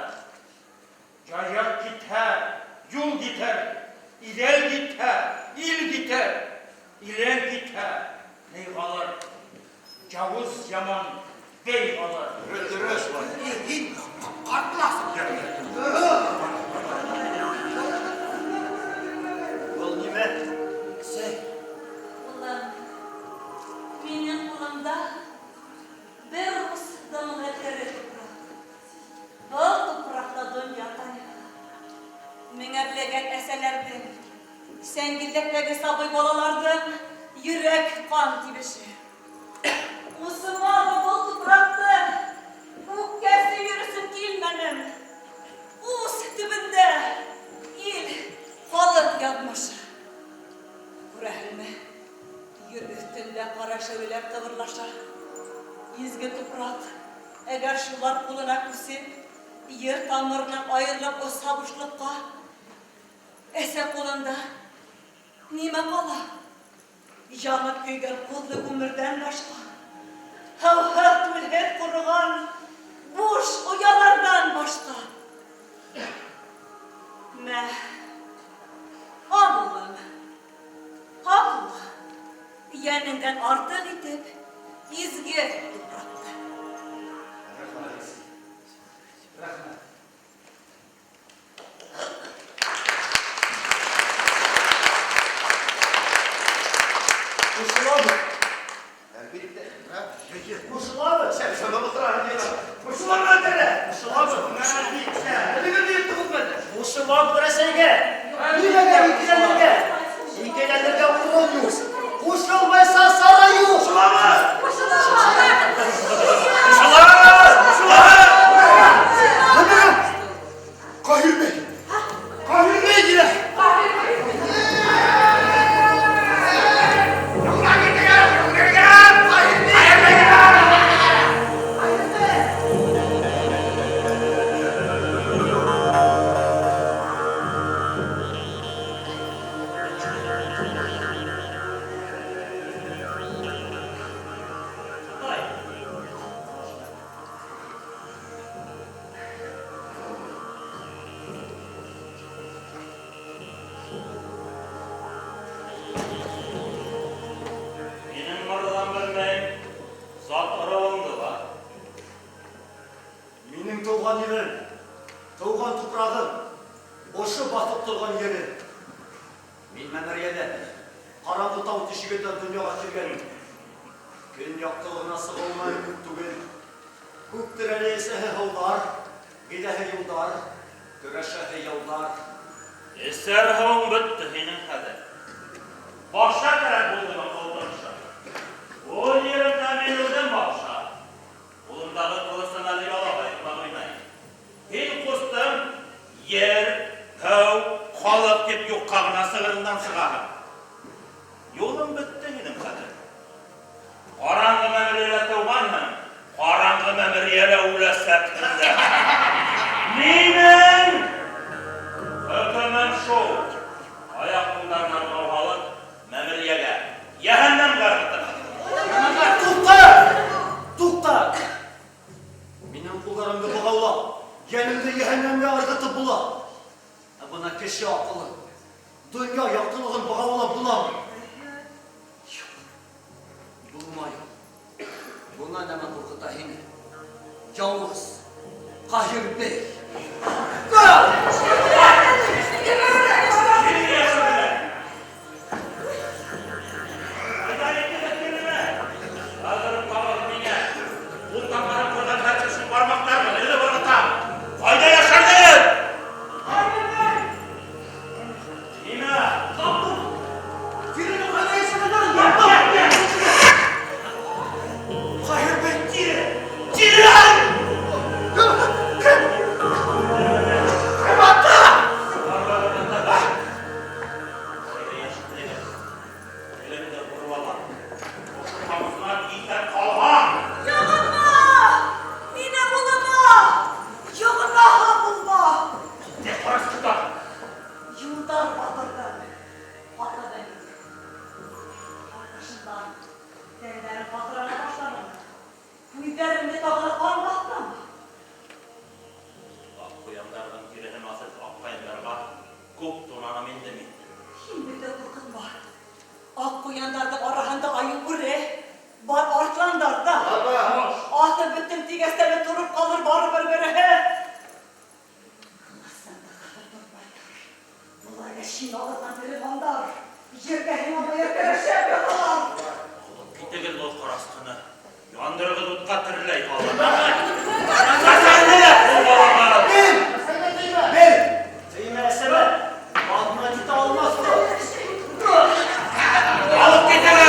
Яйыҡ китһә, юл китер, Иҙел китһә, ил китер. Илең китһә, ни ҡалыр? Яуыз яман бей ҡалыр. Дөрөҫ. Һин ҡартлаҫың. Был нимә? Сәй. Улым, минең ҡулымда бер ус дымлы тере тупраҡ. Был тупраҡта донъя тарихы. Меңәрләгән әсәләрҙең, сәңгелдәктәге сабый балаларҙың йөрәк ҡан тибеше. Усыма ла был тупраҡты үккә сөйөр өсөн килмәнем. Ус төбөндә ил, халыҡ яҙмышы. Күрәһеңме, ер өҫтөндә ҡара шәүләләр ҡыбырлаша. Изге тупраҡ, әгәр шулар ҡулына күсеп, ер тамырынан айырылып осһа бушлыҡҡа, әсә ҡулында нимә ҡала? Янып көйгән ҡуҙлы күмерҙән башҡа, һыуһыҙ, күлһеҙ ҡороған буш ояларҙан башҡа. Мә, ал, улым, һаҡла, йәнеңдән артыҡ итеп, изге тупраҡты. Рәхмәт. Рәхмәт. Ҡушылабыҙ. Әлбиттә. Ҡушылабыҙ. Ҡушылырға кәрәк. Ҡушылабыҙ. Ҡушылабыҙ Рәсәйгә. Нимәгә икеләнергә? Икеләнергә урын юҡ. Ҡушылмайса сара юҡ. Ҡушылабыҙ! Ҡушылабыҙ! Ҡушылабыҙ! Ҡушылабыҙ! Нимә? Ҡаһир бей. Ҡаһир бей килә. Атай. Минең мырҙам белмәйем, зат ырыуыңды ла. Минең тыуған ерем, тыуған тупрағым, ошо баҫып торған ерем. Мин мәмерйәлә, ҡараңғы тау тишегендә донъяға килгәнмен. Көн яҡтылығына сығыуыма күп түгел. Күптер әле эсәһе һыуҙар, гиҙәһе юлдар, көрәшәһе яуҙар. Эсәр һыуың бөттө һинең хәҙер. Баҡша кәрәк булдымы ҡылтырыша? Ул еремдә мин үҙем баҡша. Ҡулымдағы ҡылысым әле ялағай һымаҡ уйнай. Һин, ҡустым, ер, һыу, халыҡ тип юҡҡа ғына сығырыңдан сығаһың. Юлың бөттө һинең хәҙер. Ҡараңғы мәмерйәлә тыуғанһың, ҡараңғы мәмерйәлә үләсәкһең дә. Минең хөкөмөм шул. Аяҡ ҡулдарына бығау һалып, мәмерйәгә, йәһәннәмгә ырғытырға. Туҡта! Туҡта! Минең ҡулдарымды бығаулап, йәнемде йәһәннәмгә ырғытып була. Ә бына кеше аҡылын, донъя яҡтылығын бығаулап буламы? Юҡ, булмай. Бына нәмә ҡурҡыта һине. Яуыз, Ҡаһир бей. Кире йәшерҙеләр. Ҡайҙа итегеҙ кирене? Хәҙер табығыҙ миңә. Ул тамырын ҡырған һәр кешенең бармаҡтарын өҙөп ырғытам. Ҡайҙа йәшерҙегеҙ? Нимә? Тирене ҡайҙа йәшерҙеләр? Ҡаһир бей! Тире! Тире! Кем? Кем атты? Ҡайҙа йәшерҙегеҙ? Телеңде һурып алам. Ошо тамағынан иҫән ҡалһаң! Яғынма! Минең улыма! Яғынмаһа булма! Тик ҡарасты та. Юлдар батырҙың ҡатыны мин. Артышындан тәндәрем ҡалтырана башланы. Күҙҙәремде тағы ла ҡан баҫтым. Аҡ ҡуяндарҙың тиреһен асып аҡ ҡайындарға күп тунаным инде мин. Һин беҙҙе ҡурҡытма. Аҡ ҡуян Ҡуяндарҙың араһында айыу-бүре, бар арыҫландар ҙа. Аҫып бөттөм тигәс тә әле тороп ҡалыр барыбер береһе. Ҡылысын да ҡыҫып тотмайҙар. Былар әшин алырға тере һандар. Ергә һиңә мыйыҡ керешеп яталар. Алып китегеҙ был ҡарасҡыны. Яндырығыҙ утҡа тереләй һалып. Хәсәнде лә ҡулға алығыҙ. Бел! Бел! Теймә, сәбәп. Алдына китә алмаҫ ул. Алып китегеҙ!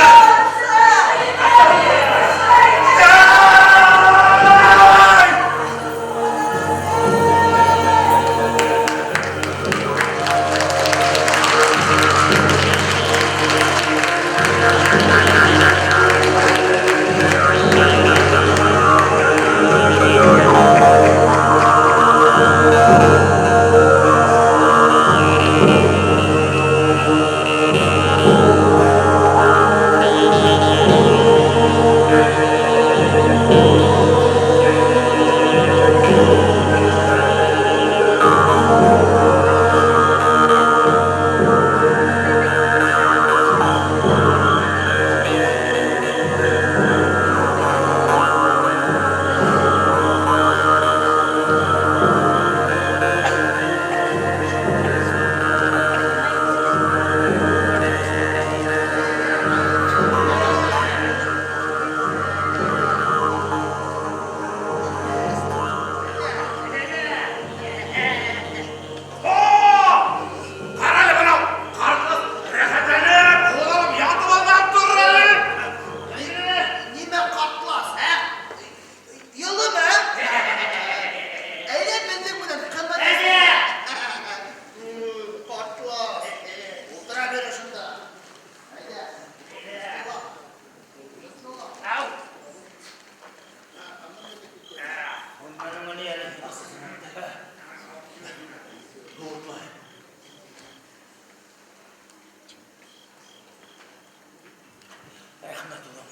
Ҡарале бынау, ҡартлас рәхәтләнеп, ҡулалып ятып алған тор әле. Нимә ҡартлас, ә? Йылым, ә? Әйҙә беҙҙең менән ҡымыҙ. Ҡартлас. Ултыра бир ошонда. Әйҙә. Ау! Унманың ни әле? Юлтай. Рәхмәт, улым,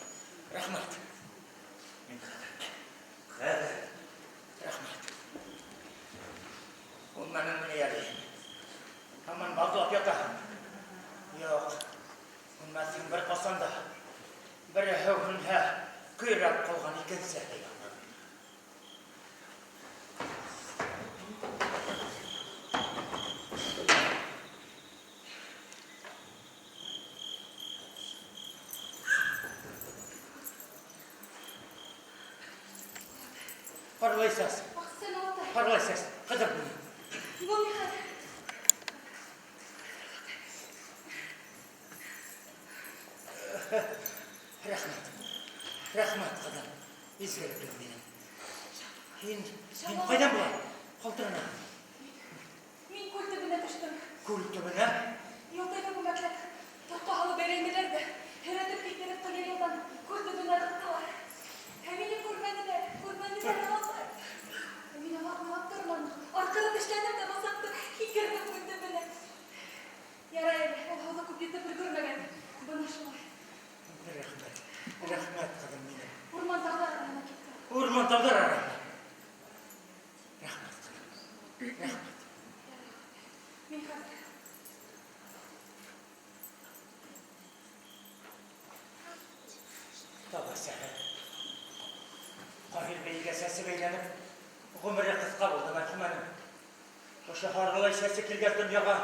рәхмәт. Мин хәҙер, хәҙер, рәхмәт. Унманың ни әле? Һаман баҙлап ятаһың. Юҡ, һүнмәҫһең бер ҡасан да. Береһе һүнһә, көйрәп ҡалған икенсеһе яныр. Ҡарлай сәс, Ах, син олатай. ҡарлай сәс, ҡыҙым минең. Был ни хәл? Рәхмәт. Рәхмәт, ҡыҙым. Изгелеклем минең. Һин, һин ҡайҙан була? Ҡалтырана. Мин күл төбөнә төштөм. Күл төбөнә? Юлтайға күмәкләп тоҡҡа һалып бәйләнделәр ҙә, һөйрәтеп китереп ҡыя юлдан күл төбөнә ырғыттылар. Ә мине күрмәнеләр, күрмәнеләр, олатай. Ә мин оҙаҡ уйлап торманым. Арҡыры тешләнем дә баҫыҡты, һикерҙем күл төбөнә. Ярай әле, ул һыуҙы күп йотоп өлгөрмәгән. Бына шулай. Рәхмәт. Рәхмәт, ҡыҙым минең. Урман тауҙар араһына китте. Урман тауҙар араһына. Рәхмәт, ҡыҙым. Рәхмәт. Мин хәҙер. Таба сәхәр. Ҡаһир бейгә сәсе бәйләнеп, ғүмере ҡыҫҡа булды мәрхүмәнең. Ошо һарғылай сәсе килгәс донъяға,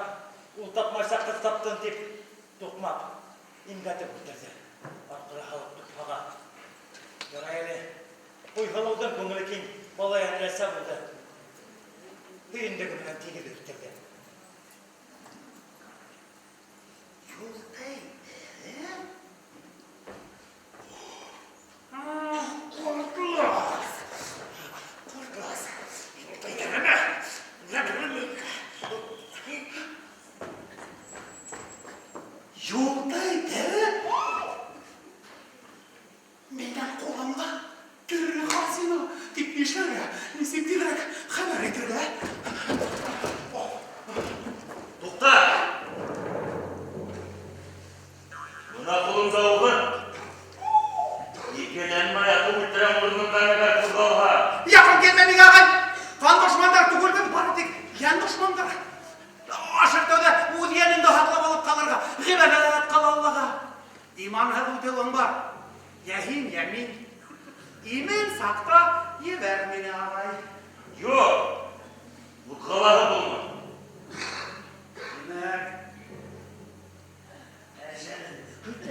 ул тапмайса ҡыҙ таптың тип, туҡмап, имгәтеп үлтерҙе. Арҡыры һалып тупһаға. Ярай әле, Ҡуйһылыуҙың күңеле киң, бала йәнле булды. Һөйөндөге менән тигеҙ үҫтерҙе. Юлтай, ә? Ҡартлас. Ҡартлас. Юлтай нәмә? Нәмә? Юлтай тере? Минең ҡулымда тере хазина. Тик нишләргә? Нисек тиҙерәк хәбәр итергә? Туҡта! Бына ҡулыңда уғын. Икеләнмәй атып үлтерәм урыныңдан әгәр ҡуҙғалһа. Яҡын килмә миңә, ағай. Ҡан дошмандар түгелбеҙ, бары тик йән дошмандар. Ашыр тәүҙә үҙ йәнеңде һаҡлап алып ҡалырға, ғибәҙәт ҡыл Аллаға. Иман Иманһыҙ үтеүең бар. Йә һин, йә мин. Имен саҡта ебәр мине, ағай. Юҡ, бутҡалары булмаҫ. Тимәк, әжәлеңде көт.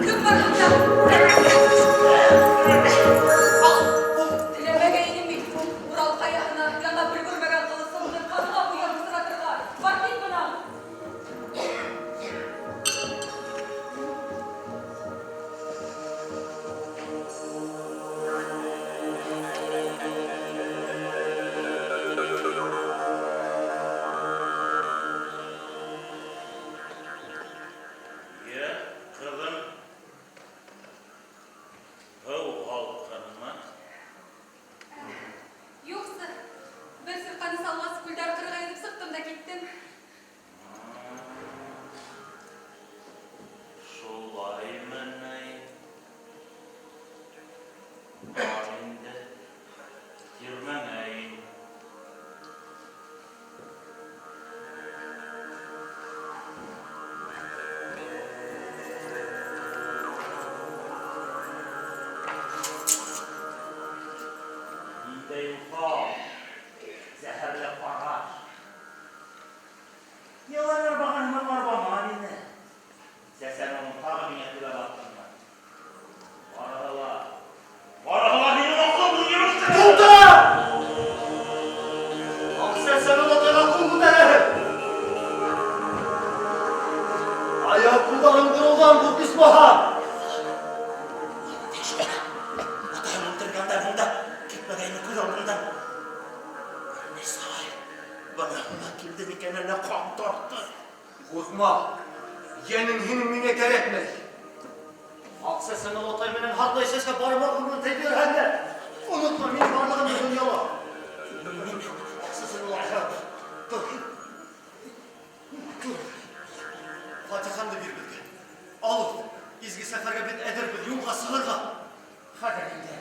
Кем бар монда? Теләмәгән идем бит Урал каяһына янап өлгермәгән кылысымны канга буяп пычратырга. Бар кит моннан! Йә, ҡыҙым, һыу һалҡынмы? Юҡсы, бер сирҡаны салғас, күлдә арҡырыға йөҙөп сыҡтым да киттем. Шулаймы ни? Бар инде, тирмәңә ин. Ниндәй уҫал, зәһәрле ҡараш. Йылан арбаған һымаҡ арбама мине. Сәсән уның тағы миңә төбәп аттыңмы? Барыһы ла, барыһы ла һинең аҡылһыҙ йөрөштән. Туҡта! Аҡ сәсән олатайға ҡул күтәрәһең. Аяҡ-ҡулдарың ҡырылған ҡурҡ исмаһам. Атайым үлтергәндән һуң да китмәгәйне күҙ алдымдан. Нисай, быныһына килде микән әллә ҡан тартты? Ҡурҡма, йәнең һинең миңә кәрәкмәй. Аҡ сәсән олатай менән Һартай сәскә бармаҡ менән тейҙерһәң дә, онотма минең барлығымды донъяла. Аҡ сәсән олатай, тор. Тор. Фатихаңды бир беҙгә. Ал, изге сәфәргә беҙ әҙербеҙ, юлға сығырға. Хәҙер инде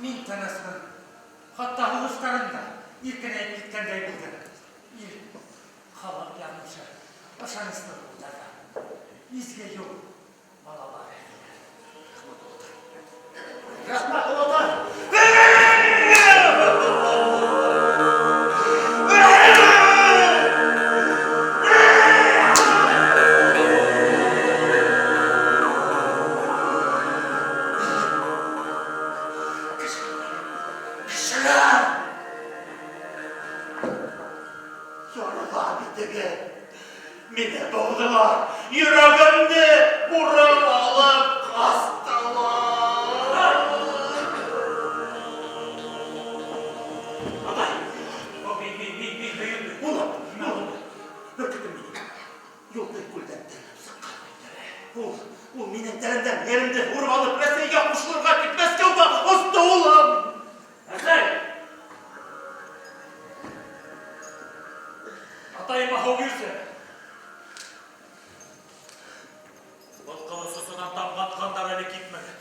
мин тынысмын. Хатта һулыштарым да иркенәйеп киткәндәй булды. Ил, халыҡ яҙмышы ышаныслы ҡулдарҙа. Изге юл, балалар. Рәхмәт, олатай. Кешеләр! Ярыла битеге. Мине быуҙылар. Йөрәгемде урып алып ҡастылар. Атай, о, мин, мин, мин, мин һөйөклө. Улым, улым, бөркөтөм минең. Юлтай күлдән терелеп сыҡҡан. Ул, ул минең тәнемдән йәнемде һурып алып Рәсәйгә ҡушылырға тип Мәскәүгә осто, улым. Әсәй! Атайыма һыу бирсе. Был ҡылыс осонан тамған ҡандар әле кипмәгән.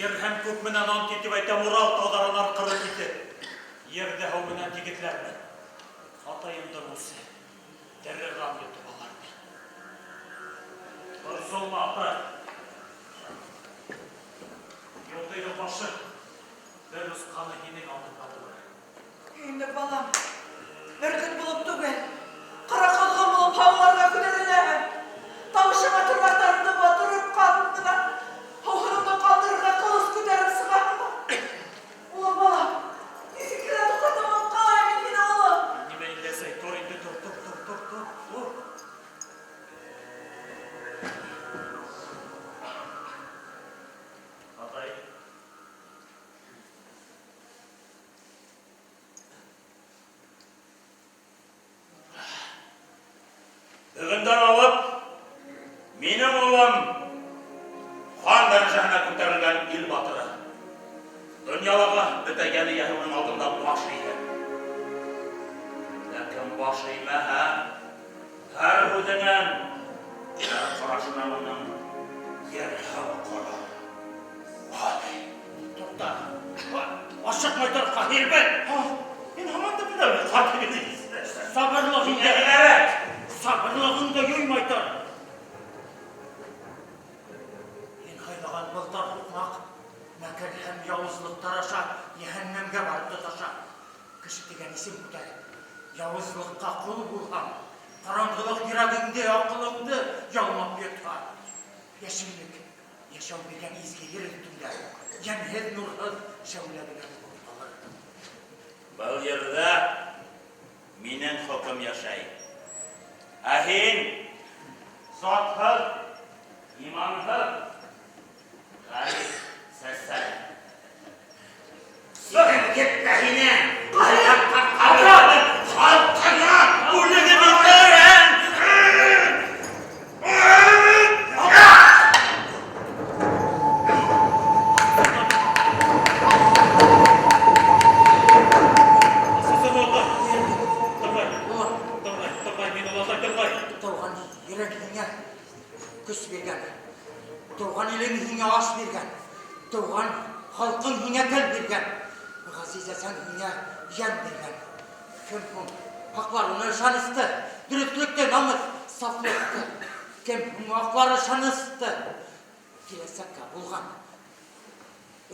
Ер һәм күк менән ант итеп әйтәм, Урал тауҙарын арҡыры китеп, ерҙе һыу менән тигеҙләрмен. Атайымдың үсе тере ҡан йотоп алар мин. Борсолма, атай. Юлтыйҙың башы бер осҡаны һинең алдыңда булыр. Инде балам, бөркөт булып түгел, ҡара ҡоҙғон булып һауаларға күтәреләмен. Тауышыңа тырнаҡтарымды батырып ҡанына, һыуһынымды ҡандырырға ҡылыс күтәреп сығаһың да. Улым, балам, нисек кенә туҡтатып ҡалайым мин һине, улым? Нимә инде, әсәй, тор инде, тор, тор, тор, тор, тор, тор. Атай, Бөтә йән эйәһе уның алдында баш эйһен. Кем дә кем баш эймәһә, һәр һүҙенән, һәр ҡарашынан уның ер-һыу ҡорор. Ай! Туҡта! Ашыҡмай тор, Ҡаһирбәк! Һин һаман да бында ҡатын. Сабырлығыңды, Кәрәк! сабырлығыңды юймай тор. Һин һайлаған был тар һуҡмаҡ мәкер һәм яуызлыҡтар аша йәһәннәмгә барып тоташа. Кеше тигән исем күтәреп, яуызлыҡҡа ҡол булһаң, ҡараңғылыҡ йөрәгеңде, аҡылыңды ялмап йотһа, йәшеллек, йәшәү биргән изге ер өҫтөндә йәмһеҙ, нурһыҙ шәүлә генә булып ҡалыр. Был ерҙә минең хөкөм йәшәй. Ә һин затһыҙ, иманһыҙ, ғәрип сәсән. Сигем китте һинең! Халҡыңа бүлегеп бөтөрәм! Тыуған ерең һиңә көс биргән, тыуған илең һиңә аш биргән, тыуған халҡың һиңә тел биргән, ғәзиз әсәң һиңә йән биргән. Кем һуң һаҡлар уны ышанысты, дөрөҫлөктө, намыҫ, сафлыҡты? Кем һуң аҡлар ышанысты, киләсәккә булған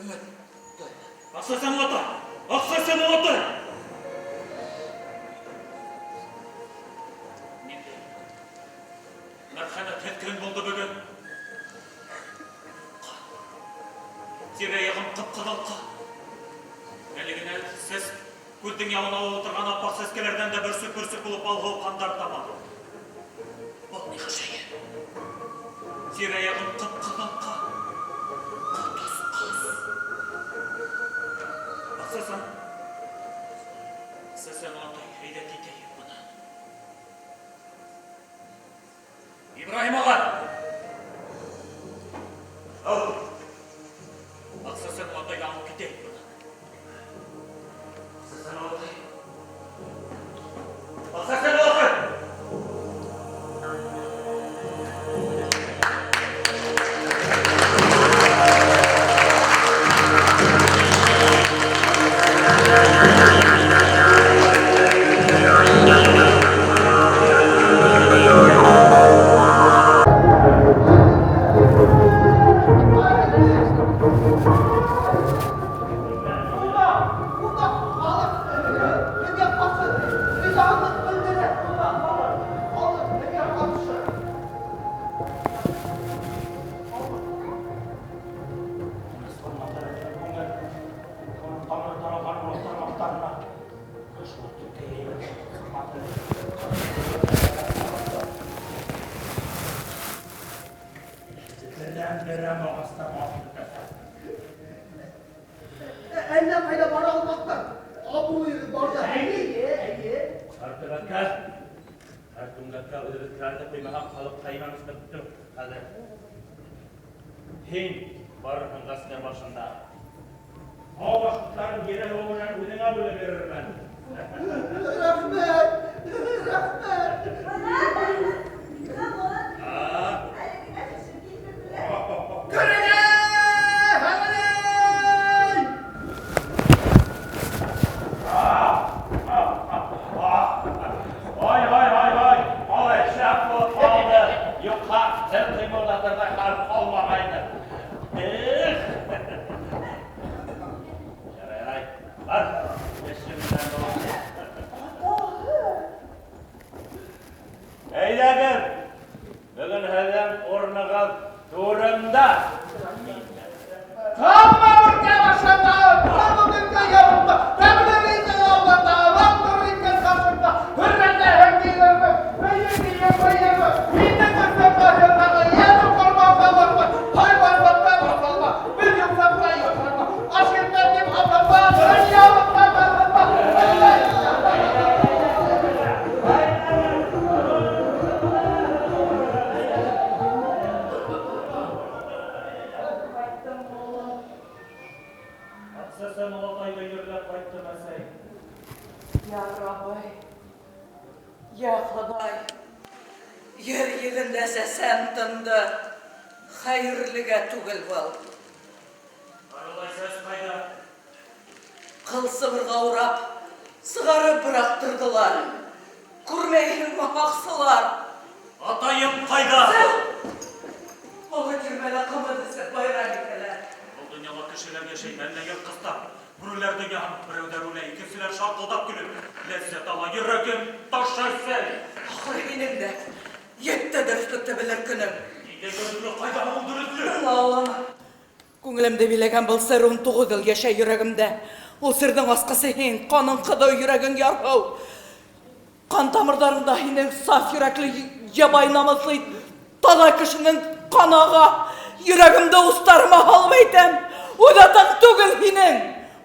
өмөттө? Аҡсәсән олатай! Аҡсәсән олатай! Ниндәй мәрхәмәтһеҙ көн булды бөгөн. Ҡан. Тирә-яғым ҡып-ҡыҙыл ҡан. Әле генә сәс күҙҙең яуын алып ултырған аппаҡ сәскәләрҙән дә бөрсөк-бөрсөк булып алһыу ҡандар тама. Был ни ғәжәйеп? Тирә-яғым ҡып-ҡыҙыл ҡан. Ҡот осҡос. Аҡсәсән. Сәсән олатай, әйҙә китәйек бынан. Ибраһим ағай! Ау! Аҡсәсән олатайҙы алып китәйек бынан. Аҡсәсән олатай! Аҡсәсән олатай! Әллә ҡайҙа бара алмаҫтар. Абруйығыҙ барҙа. Әйе, әйе. Һәр төбәккә, һәр түңгәккә үҙебеҙҙекеләрҙе ҡуймаһаҡ, халыҡҡа инаныс бөттө хәҙер. Һин барырһың ғәскәр башында. Тау башҡорттарын ере-һыуы менән үҙеңә бүлеп бирермен. Рәхмәт, рәхмәт. Көрегә, һәләй! Ай, ай, ай, ай, алай шәп булып ҡалды. Юҡһа, тел ҡыймылдатырҙай хәл ҡалмағайны. Эх! Ярай, ярай, бар, эшең менән бул. Атаһы! йөгерләп ҡайттым, әсәй. Я Раббы, я Хоҙай, ер йөҙөндә сәсән тынды, хәйерлегә түгел был. Аралайса эс ҡайҙа? Ҡыл сыбырға урап, сығарып быраҡтырҙылар. Күрмәйһеңме, һаҡсылар? Атайым ҡайҙа? Оло тирмәлә ҡымыҙ эсеп байрам итәләр. Был донъяла кешеләр йәшәй, әллә йыртҡыстар? Бүреләр донъяһын берәүҙәр үлә, икенселәр шарҡылдап көлөп, ләззәт ала, йөрәгем таш әсәй. Ахыры һинең дә етте дөрөҫлөктө белер көнөң. Ниндәй дөрөҫлөк, ҡайҙа ул дөрөҫлөк? Тыңла, улым. Күңелемде биләгән был сер 19 йыл йәшәй йөрәгемдә. Ул серҙең асҡысы һин, ҡаның ҡыҙыу, йөрәгең ярһыу. Ҡан тамырҙарыңда һинең саф йөрәкле, ябай намыҫлы таҙа кешенең ҡаны аға. Йөрәгемде устарыма һалып әйтәм, үҙ атаң түгел һинең,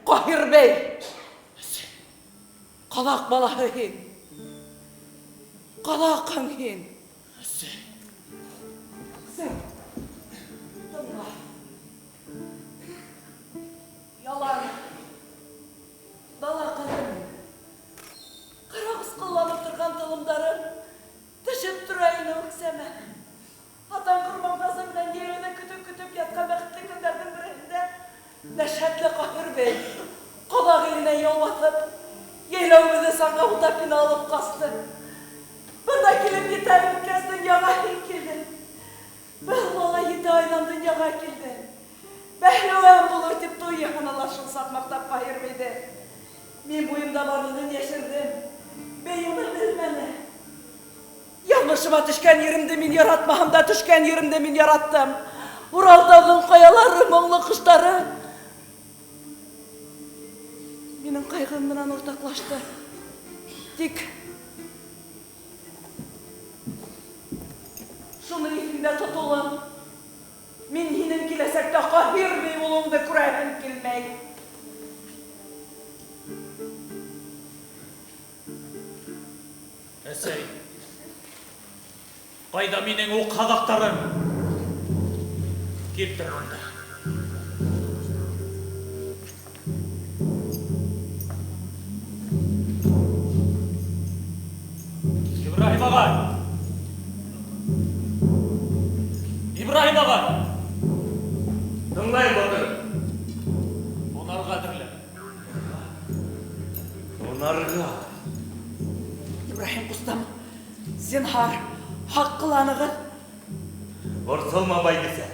Ҡаһир бей. Ҡаҙаҡ балаһы һин. Ҡаҙаҡһың һин. Сең. Тыңла. Ялан. Дала ҡыҙы мин. Ҡара ҡусҡылланып торған толомдарым төшөп тора ине үксәмә. Атаң Ҡорманғазы менән йәйләүҙә көтөү көтөп ятҡан бәхетле көндәрҙең береһендә дәһшәтле Ҡаһир бей ҡаҙаҡ иленә яу баҫып, йәйләүебеҙҙе саңға бутап мине алып ҡасты. Бында килеп етә үткәс донъяға һин килдең. Был бала ете айҙан донъяға килде. Бәһлеүән булыр тип туй яһанылар шул саҡ маҡтап Ҡаһир бейҙе. Мин буйымда барлығын йәшерҙем. Бей уны белмәне. Яҙмышыма төшкән еремде мин яратмаһам да, төшкән еремде мин яраттым. Уралтауҙың ҡаялары, моңло ҡоштары минең ҡайғым менән уртаҡлашты. Тик шуны иҫеңдә тот, улым. Мин һинең киләсәктә Ҡаһир бей булыуыңды күрәһем килмәй. Әсәй, ҡайҙа минең уҡ һаҙаҡтарым? Килтер бында. Ибраһим ағай! Ибраһим ағай! Тыңлайым, батыр. Һунарға әҙерлән. Һунарға? Ибраһим ҡустым, зинһар, һаҡ ҡыланығыҙ. Борсолма, байбисә.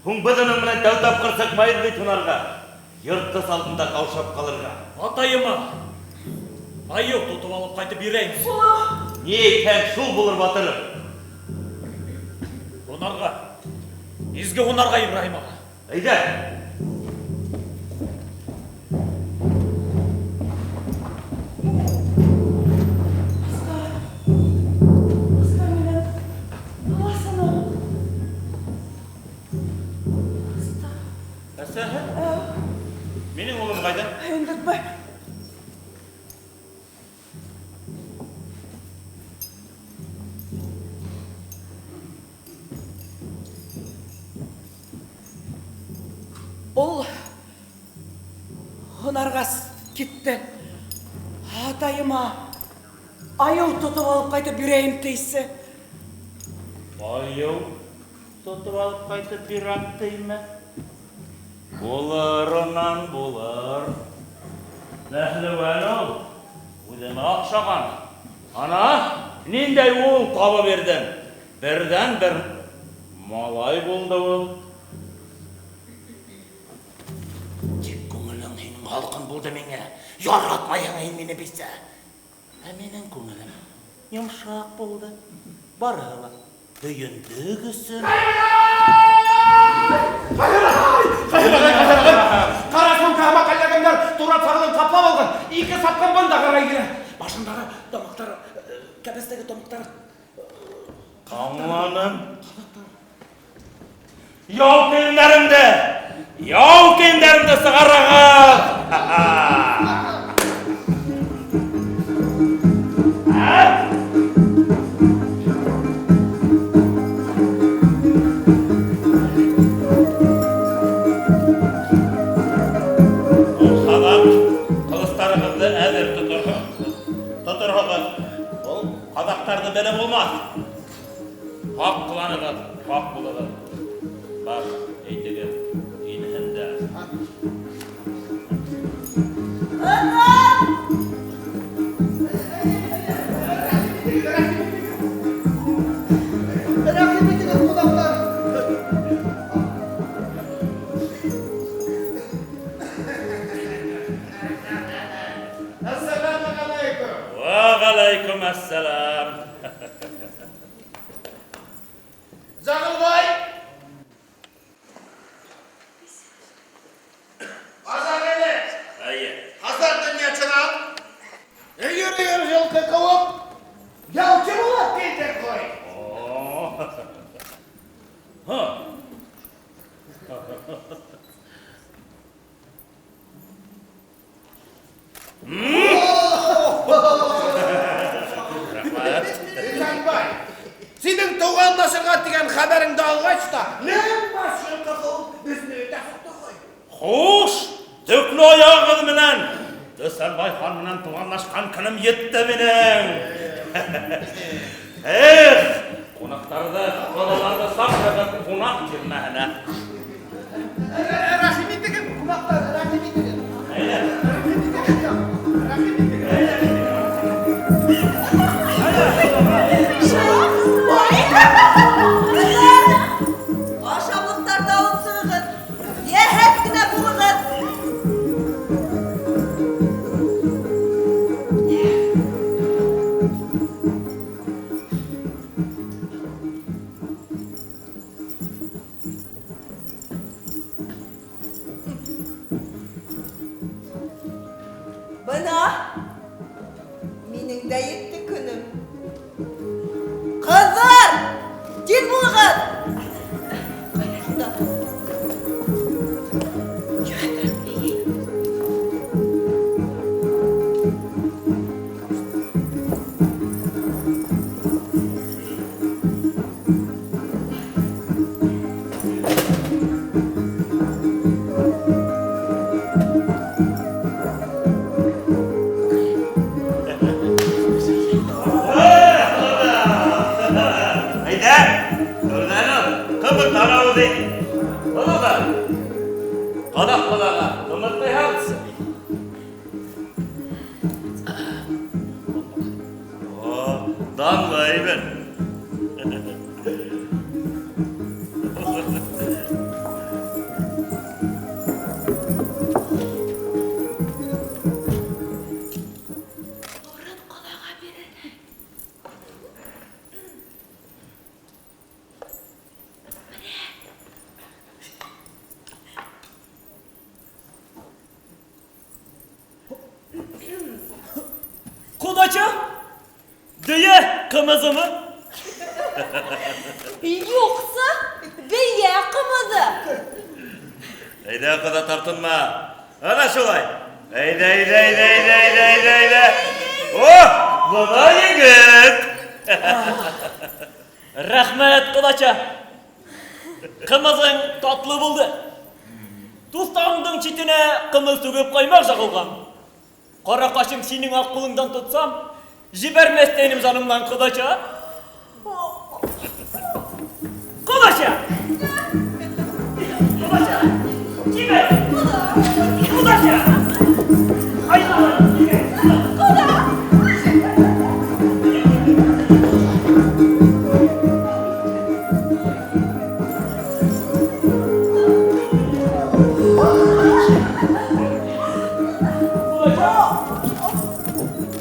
Һуң беҙ уның менән тәү тапҡыр сыҡмайбыҙ бит һунарға. Йыртҡыс алдында ҡаушап ҡалырға. Атайыма айыу тотоп алып ҡайтып бирәйем. Улым! Ни әйтһәң, шул булыр, батырым. Һунарға. Изге һунарға, Ибраһим аға. Әйҙә. Әсәһе? Минең улым ҡайҙа? Һөйөндөрмә. Ул һунарға китте. Атайыма айыу тотоп алып ҡайтып бирәйем тейсе. Айыу тотоп алып ҡайтып бирәм тейме? Булыр унан булыр. Бәһлеүән ул, үҙемә оҡшаған. Ана, ниндәй ул табып бирҙем. Берҙән-бер малай булды ул. Тик күңелең һинең һалҡын булды миңә. Яратмайһың һин мине бисә. Ә минең күңелем йомшаҡ булды. Барыһы ла һөйөндөк өсөн. Ҡара сумка һымаҡ әллә кемдәр тура сағылын ҡаплап алған. Ике сапҡан бында ҡарай килә. Башындағы тамаҡтары, кәбәстәге тамаҡтары. Аңланым. Яу кейемдәремде, яу кейемдәремде сығарығыҙ. Ул һаҙаҡ Аттарығыҙҙы әҙер тоторһоғоҙ. Был ҡаҙаҡтарҙы белеп булмаҫ. Һаҡ ҡыланығыҙ, һаҡ булығыҙ. Бар, әйтегеҙ, инһендәр. Рәхим итегеҙ, ҡунаҡтар! Әссәләмү ғәләйкүм. Вә ғәләйкүм әссәләм. Зағылбай! Базар әле! Эйе. Хазар донъячынан өйөр-өйөр йылҡы ҡыуып, ялчы булып килдек ҡуй. Һа. Рәхмәт. Исәнбай, синең туғанлашырға тигән хәбәреңде алғас та, мең баш йылҡы ҡыуып безне өтә һуҡты ҡуй. Хуш, төклө аяғығыҙ менән Дөсәнбай хан менән туғанлашҡан көнөм етте минең. Эх, ҡунаҡтарҙы, ҡоҙаларҙы саҡырығыҙ ҡунаҡ тирмәһенә. Рәхим итегеҙ, ҡунаҡтар, рәхим итегеҙ. Әйҙә. Рәхим итегеҙ, рәхим итегеҙ. Ашамлыҡтарҙы алып сығығыҙ, йәһәт кенә булығыҙ. Бына минең дә етте көнөм. Ҡыҙҙар, тиҙ булығыҙ! Әйҙә, түрҙән ал, ҡымыҙҙан ауыҙ ит. Ҡоҙалар, ҡоҙаҡ ҡоҙаға ҡымыҙ ҡойһағыҙсы. О, данлы әйбер. Урын ҡоҙаға бирелһен. Ҡоҙаса, дөйә ҡымыҙымы? Юҡса, бейә ҡымыҙы. Әйҙә, ҡоҙа, тартынма. Ана шулай. Әйҙә, әйҙә, әйҙә, әйҙә, әйҙә, әйҙә, әйҙә. О, бына егет. Рәхмәт, ҡоҙаса. Ҡымыҙың татлы булды. Туҫтағыңдың ситенә ҡымыҙ түгеп ҡаймаҡ яғылған. Ҡара ҡашым һинең аҡ ҡулыңдан тотсам, ебәрмәҫ тә инем жанымдан, ҡоҙаса. Ҡоҙаса! Ҡоҙаса! Ебәр! Ҡоҙаса! Айҙа, ебәр!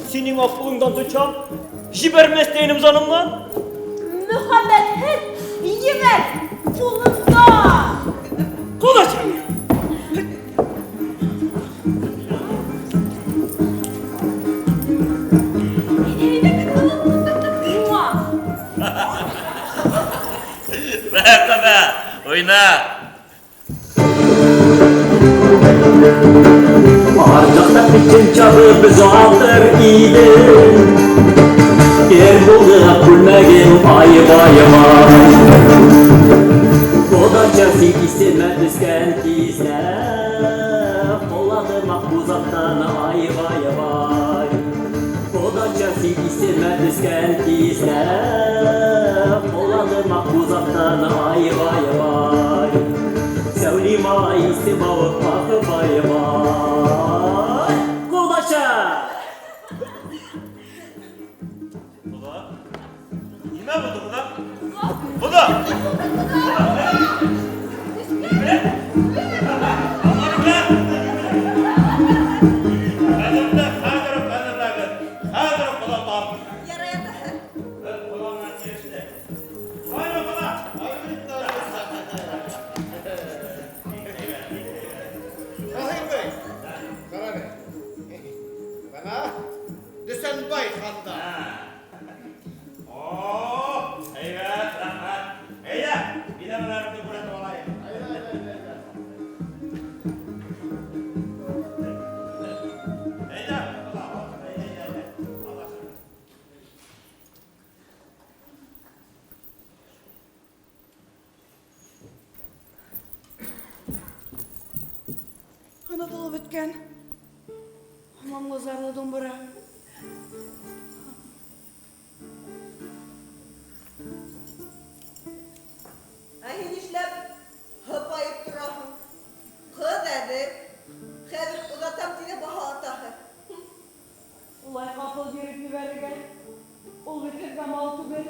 Синең аҡ ҡулыңдан тотсам, ебәрмәҫ тә инем жанымдан. Мөхәббәтһеҙ ебәр ҡулыңдан. Ҡоҙаса! Мә, ҡоҙа, уйна. Аржақта печен чабып жатыр идем. Ер болды ақ күлмәгем, ай-вай-вай. Құдаша сен кесеме түскен кезде, Құладым ақ бозаттан ай Ай-вай-вай. Ҡоҙаса, һин иҫемә төшкән кистә, Ҡоланым Аҡбуҙаттан, ай-вай-вай. Сәүлим ай, исем алып, ах-вай-вай. Ҡоҙаса! Ҡоҙа? Нимә булды, ҡоҙа? Ҡоҙа! Ҡыҙымды хәҙер үк әҙерләгеҙ. Хәҙер үк оҙатам. Ярай, атаһы. Беҙ ҡоҙа менән килештек. Шулаймы, ҡоҙа? Таһир бей, ҡара әле. Бына Дүсәнбай ханда. О, һәйбәт, рәхмәт. Әйҙә, биләмәләреңде күрһәтеп алайыҡ. Әйҙә, ҡоҙа, әйҙә, әйҙә, әйҙә. Алға. Онотолоп бөткән. Моңло зарлы думбыра. Ә һин нишләп һыпайып тораһың? Ҡыҙ әҙер. Хәҙер оҙатам тине баһа атаһы. Улай ҡапыл биреп ебәрергә. Ул бит һеҙгә мал түгел.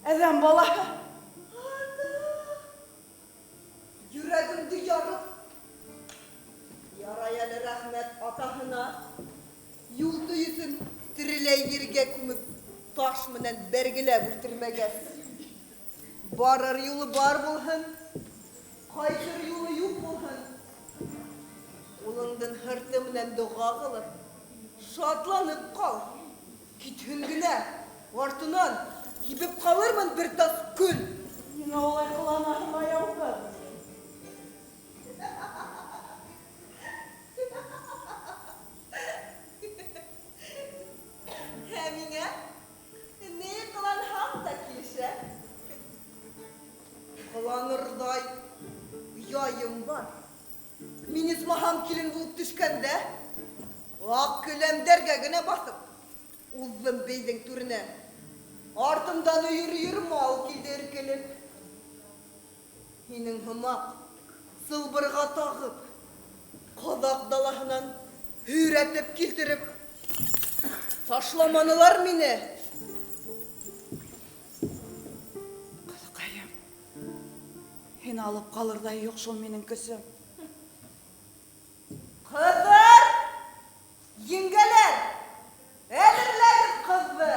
Әҙәм балаһы. Ана! Йөрәгемде ярып. Ярай әле рәхмәт атаһына. Юлты йөҙөн тереләй ергә күмеп, таш менән бәргеләп үлтермәгәс. Барыр юлы бар булһын, ҡайтыр юлы юҡ булһын. Улыңдың һырты менән доға ҡылып, шатланып ҡал. Китһен генә, артынан һибеп ҡалырмын бер тас көл. Ниңә улай ҡыланаһың, аяуһыҙ? Ә миңә ни ҡыланһаң да килешә. Ҡыланырҙай яйым бар. Мин исмаһам килен булып төшкәндә, аҡ келәмдәргә генә баҫып, уҙҙым бейҙең түренә. Артымдан өйөр-өйөр мал килде эркелеп. Һинең һымаҡ сылбырға тағып, ҡаҙаҡ далаһынан һөйрәтеп килтереп, ташламанылар мине. Ҡыҙыҡайым, һине алып ҡалырҙай юҡ шул минең көсөм. Ҡыҙҙар, еңгәләр, әҙерләгеҙ ҡыҙҙы.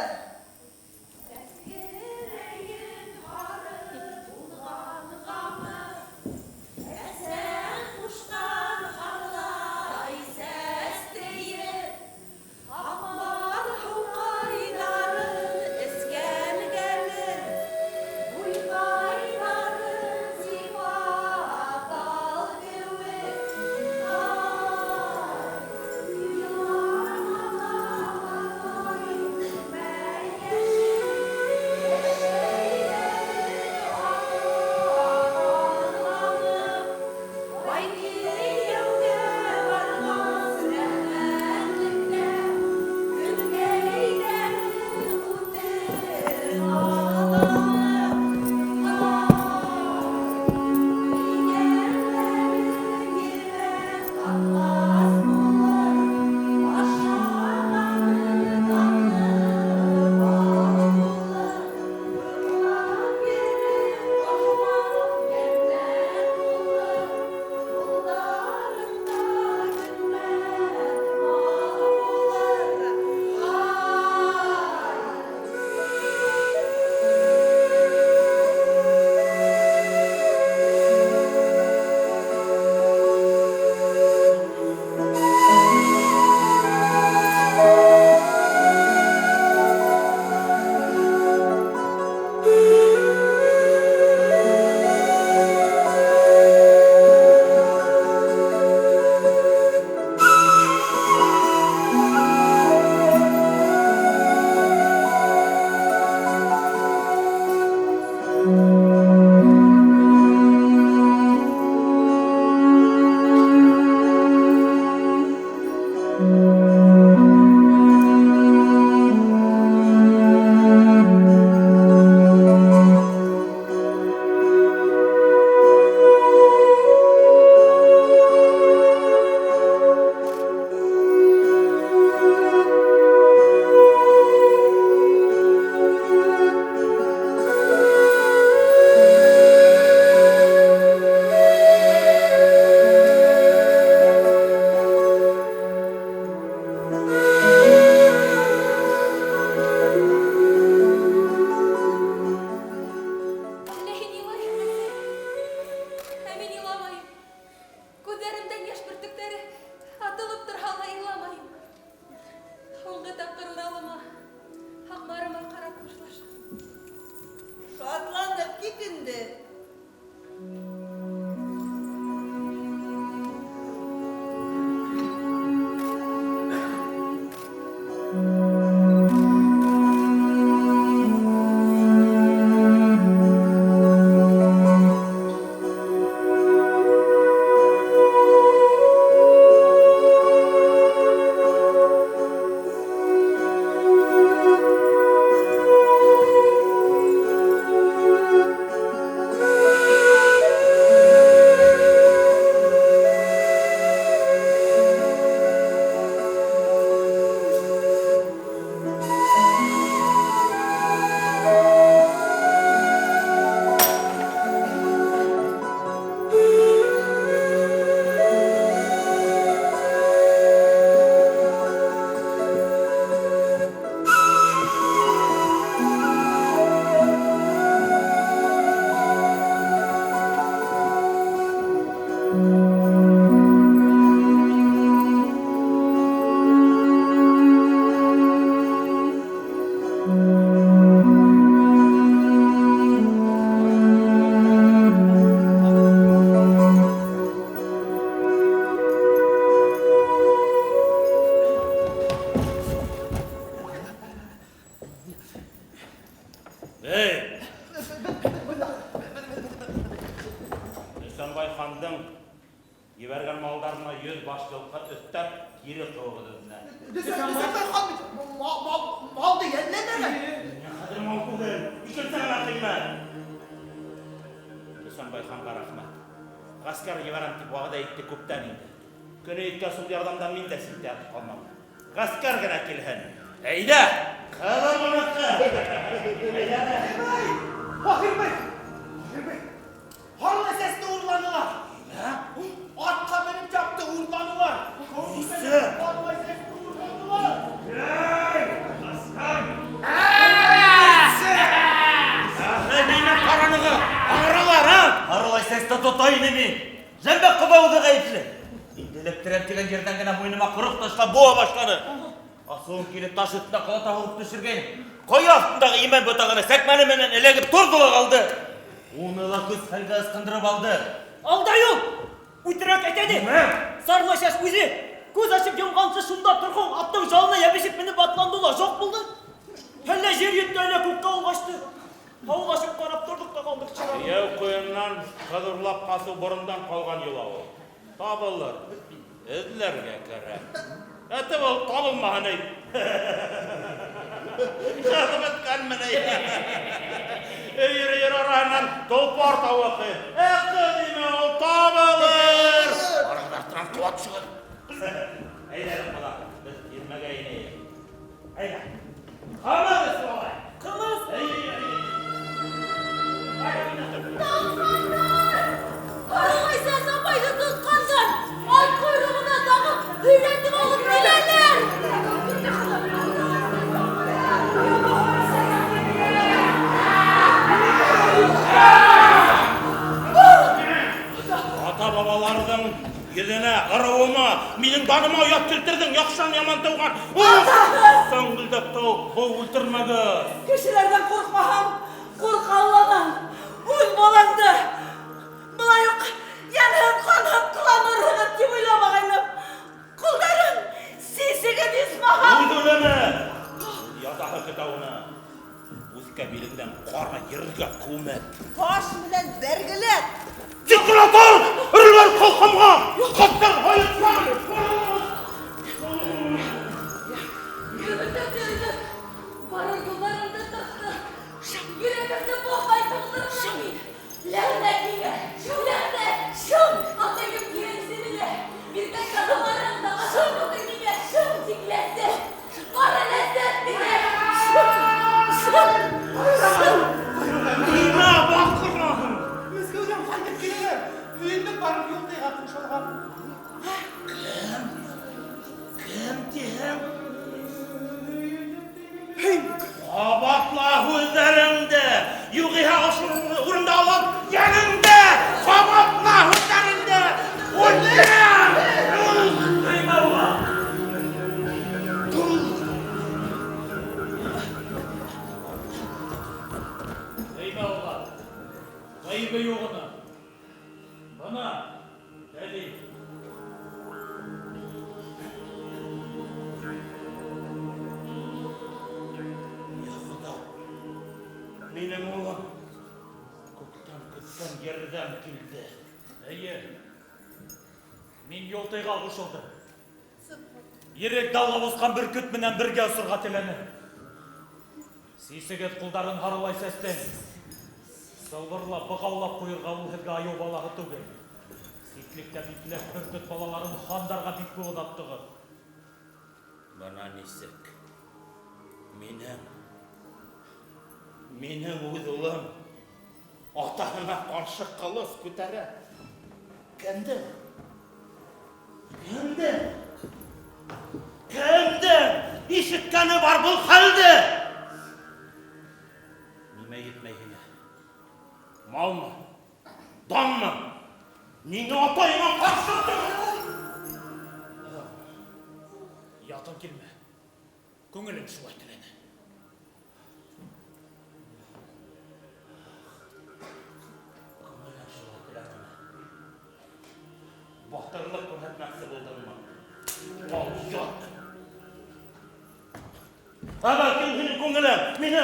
ҡыуығыҙ эҙенән. Дөсәнбай хан бит малды йәлләмәгән. Хәҙер мал түгел, икенсе генә ҡиммәт. Дөсәнбай ханға рәхмәт. Ғәскәр ебәрәм тип вәғәҙә итте күптән инде. Көнө еткәс ул ярҙамдан мин дә ситтә ятып ҡалмам. Ғәскәр генә килһен. Әйҙә, ҡыҙым уныҡы. Әйҙә. Бахир бей! Бахир бей! Һарлы сәсте урланылар. Атҡа менеп чапты, урланылар. Нисе? Һарлы сәсте урланылар. Эй, ғәскәр! Әһе, нимә ҡаранығыҙ? Аңралар, а? Һарылай сәстә тота ине мин. Зәмбәк ҡоҙа үҙе ғәйепле. Инде эләктерәм тигән ерҙән генә муйыныма ҡороҡ ташлап быуа башланы. Асыуым килеп таш өҫтөнә ҡолата һуғып төшөргәйнем. Ҡая аҫтындағы имән ботағына сәкмәне менән эләгеп торҙо ла ҡалды. Уны ла көс хәлгә ысҡындырып алды. Алдай ул! Үтерәк әйтә ни? Сарлы шәш үҙе күҙ асып йомғансы шунда торғоң аттың жалына йәбешеп менеп атланды ла жоҡ булды. Әллә ер йотто, әллә күккә ул ҡасты. Һаулашып ҡарап торҙоҡ та ҡалдыҡ чырағы. Кейәү ҡуйынынан ҡыҙ урлап ҡасыу борондан ҡалған йола ул. Табылыр. Эҙләргә кәрәк. Әтеп ул табылмаһын әй. Ҡыҙып бөткәнмен әй. Өйөр-өйөр араһынан толпар тауы ҡый. Ә ҡыҙ нимә ул табылыр. Барығыҙ артынан ҡыуа төшөгөҙ. Әйҙә, ҡоҙа, беҙ тирмәгә инәйек. Әйҙә. Ҡымыҙ эсеп алайыҡ. Ҡымыҙ? Тотҡандар! Һарылайсәс апайҙы тотҡандар! Ат ҡойроғона тағып, һөйрәтеп алып киләләр! Ата-бабаларҙың йөҙөнә, ырыуыма, минең даныма оят килтерҙең, яҡшынан яман тыуған. Сәңгелдәк тауыҡ, быу үлтермәгеҙ. Кешеләрҙән ҡурҡмаһаң, ҡурҡ Алланан. Үҙ балаңды былай уҡ йәнһеҙ, ҡанһыҙ ҡыланырһығыҙ тип уйламағайным. Ҡулдарын сисегеҙ, исмаһам. Үҙ үлеме! Үҙ язаһы көтә уны. Үҫкә билеңдән ҡара ергә күмеп. Таш менән бәргеләп. Тик тора тор! Өрөлгән холҡомға! Ҡыҫтыр һайыҫҡан! Йөрәгемде өрҙө, барыр юлдарымды тыҡты. Йөрәгемде бохай тыҡтырҙың мин. Ләғнәт һиңә! Ләғнәт! Атайым тигән исеме лә, биргән язаларың да ашыр булды миңә. Тик ләззәт, бары ләззәт миңә. Нимә баҡыраһың? Мәскәүҙән ҡайтып киләләр. Өйөндә барып Юлтыйға ҡушылған. Кем? Кем тиһең? Ҡабатла һүҙҙәреңде! Юғиһә ошо урында алам йәнеңде! Ҡабатла һүҙҙәреңде! Үлтерәм! Теймә уға! Теймә уға. Ғәйебе юҡ уның. Бына дәлил. Йа Хоҙа, минең улым күптән көткән ерҙән килде. Эйе, мин Юлтыйға ҡушылдым. Ирек дауға боҫҡан бөркөт менән бергә осорға теләнем. Сисегеҙ ҡулдарын һарылай сәстең. Сылбырлап, бығаулап ҡуйырға ул һеҙгә айыу балаһы түгел. Ситлектә бикләп бөркөт балаларын хандарға бик күп оҙаттығыҙ. Бына нисек. Минең үҙ улым атаһына ҡаршы ҡылыс күтәрә. Кемдең? Кемдең? Кемдең ишеткәне бар был хәлде? Нимә етмәй һиңә? Малмы? Данмы? Ниңә атайыңа ҡаршы торҙоң? Яҡын килмә. Күңелем шулай теләне. Күңелең шулай теләнеме? Батырлыҡ күрһәтмәксе булдыңмы? Алйот! Ә бәлки һинең күңелең мине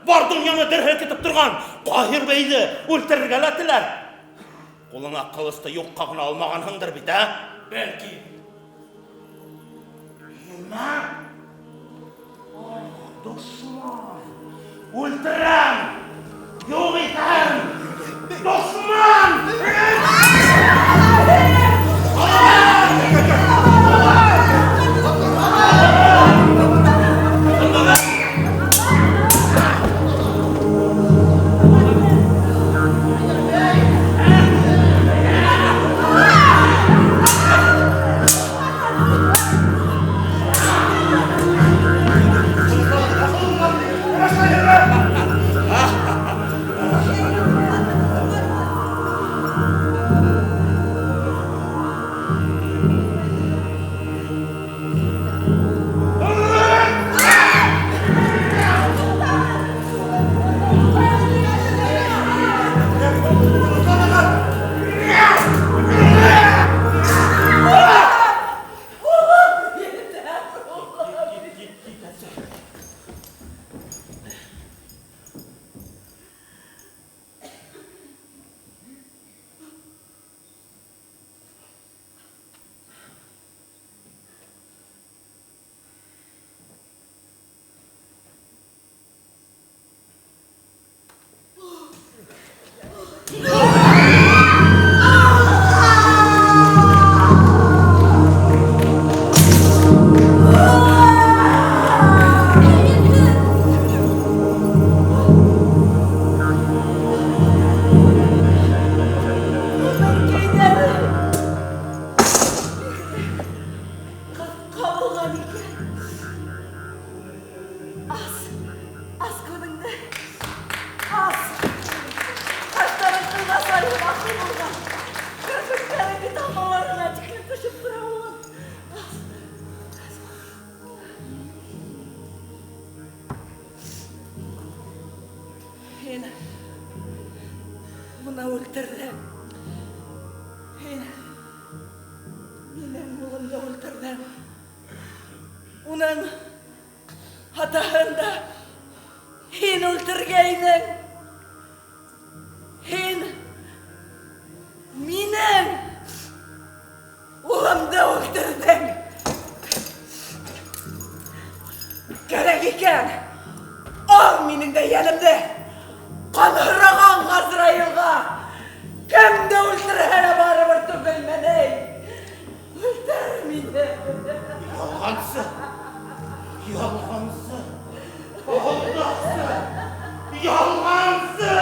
бар донъяны дер һелкетеп торған Ҡаһир бейҙе үлтерергә лә теләр. Ҡулыңа ҡылысты юҡҡа ғына алмағанһыңдыр бит, ә? Бәлки. Дошман! Үлтерәм! Юҡ итәм! Дошман! Ҡыҫҡа булған икән. Ас, ас күҙеңде. Ас. Ҡаштарың ҡыйға сайын аҡыл булған. Керпектәрең тамаларына тиклем төшөп тора улым. Ас. Һин бына үлтерҙең. Һин минең улымды үлтерҙең. Уның атаһын да һин үлтергәйнең. Һин минең улымды үлтерҙең. Кәрәк икән, ал минең дә йәнемде. Ҡанһыраған Ғазраилға кемде үлтерһә лә барыбер түгелме ни? Үлтер мине. Ялғансы! Ялғансы! Алдаҡсы! Ялғансы!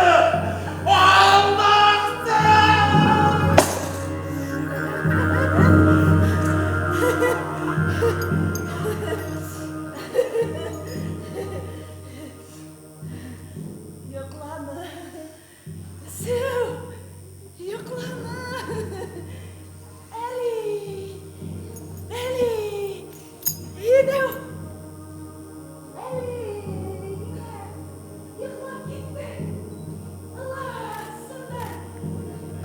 Алдаҡсы! Йоҡланы. Сеү, йоҡланы. Әли, Әли, инәү. Әли, йоҡлап китте. Ыласында,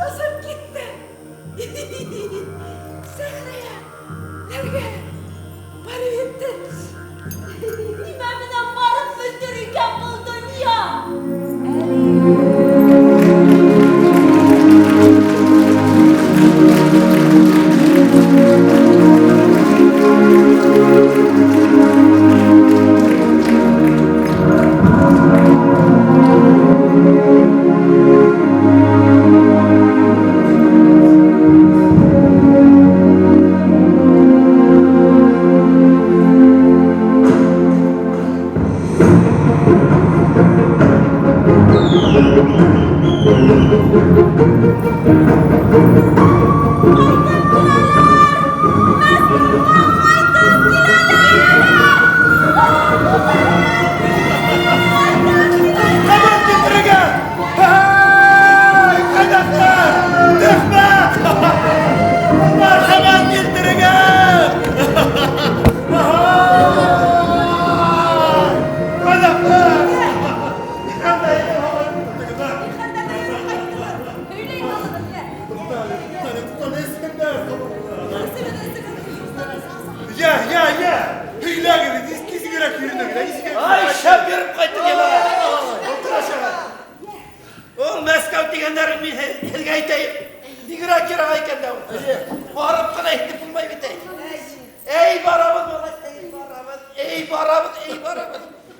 осоп китте. Сәхрәгә, нергә барып етте. Нимә менән барып бөтөр икән был донъя? Әле.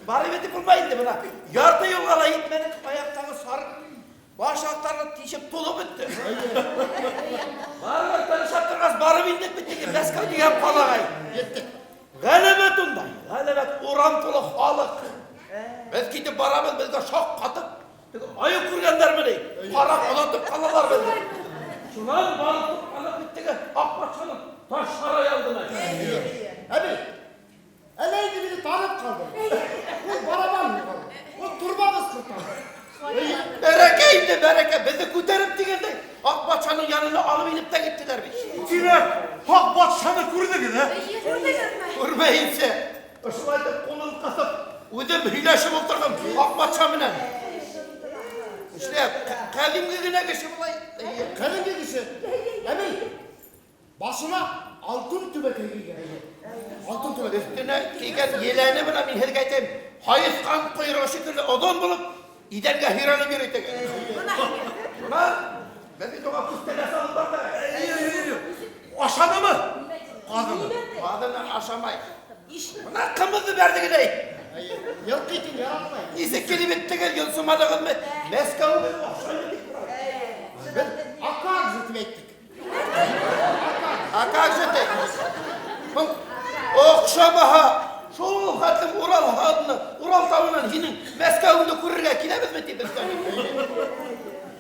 Барып етеп булмай инде бына. Ярты юлға ла етмәнек, аяҡтағы сарык башаҡтарны тишеп тулып бөттө. Барыбер тырыша торғас барып индек бит теге Мәскәү дигән ҡалаға. Еттек. Ғәләмәт ундай, ғәләмәт урам тулы халыҡ. Беҙ китеп барабыҙ, беҙгә шаҡ ҡатып, теге айыу күргәндәрме ни? Ҡарап оҙатып ҡалалар беҙҙе. Шунан барып туҡтаныҡ бит теге Аҡ патшаның таш һарайы алдына. Әбей, әллә инде мине танып ҡалды. Ул барабан юғалды. Ул торбабыҙ ҡырталды. Бәрәкә инде, бәрәкә, беҙҙе күтәреп тигәндәй, Аҡ патшаның янына алып инеп тә киттеләр бит. Тимәк, Аҡ батшаны күрҙегеҙ, ә? Күрҙегеҙме? Күрмәйенсә, ошолай итеп ҡулын ҡыҫып, үҙем һөйләшеп ултырҙым Аҡ батша менән. Эшләп, ҡәҙимге генә кеше былай. Ҡәҙимге кеше. Әбей, башына алтын түбәтәй кейгән. Алтын түбәтәй. Өҫтөнә кейгән еләне бына мин һеҙгә әйтәм, һайыҫҡан ҡойроғо шикелле оҙон булып, иҙәнгә һөйрәлеп йөрөй теге. Шунан беҙ бит уға күстәнәс алып барҙыҡ. Ашанымы? Ҡаҙымы? Ҡаҙыны ашамай. Бына ҡымыҙҙы бәрҙе генә. Йылҡы итен яратмай. Нисек килеп еттегеҙ, йонсоманығыҙмы? Мәскәү оҡшай тип тора. Беҙ а как же тип әйттек. А как же ты? Был оҡшамаһа, шул хәтлем Урал һанны, Урал тауынан һинең Мәскәүеңде күрергә киләбеҙме тип беҙ.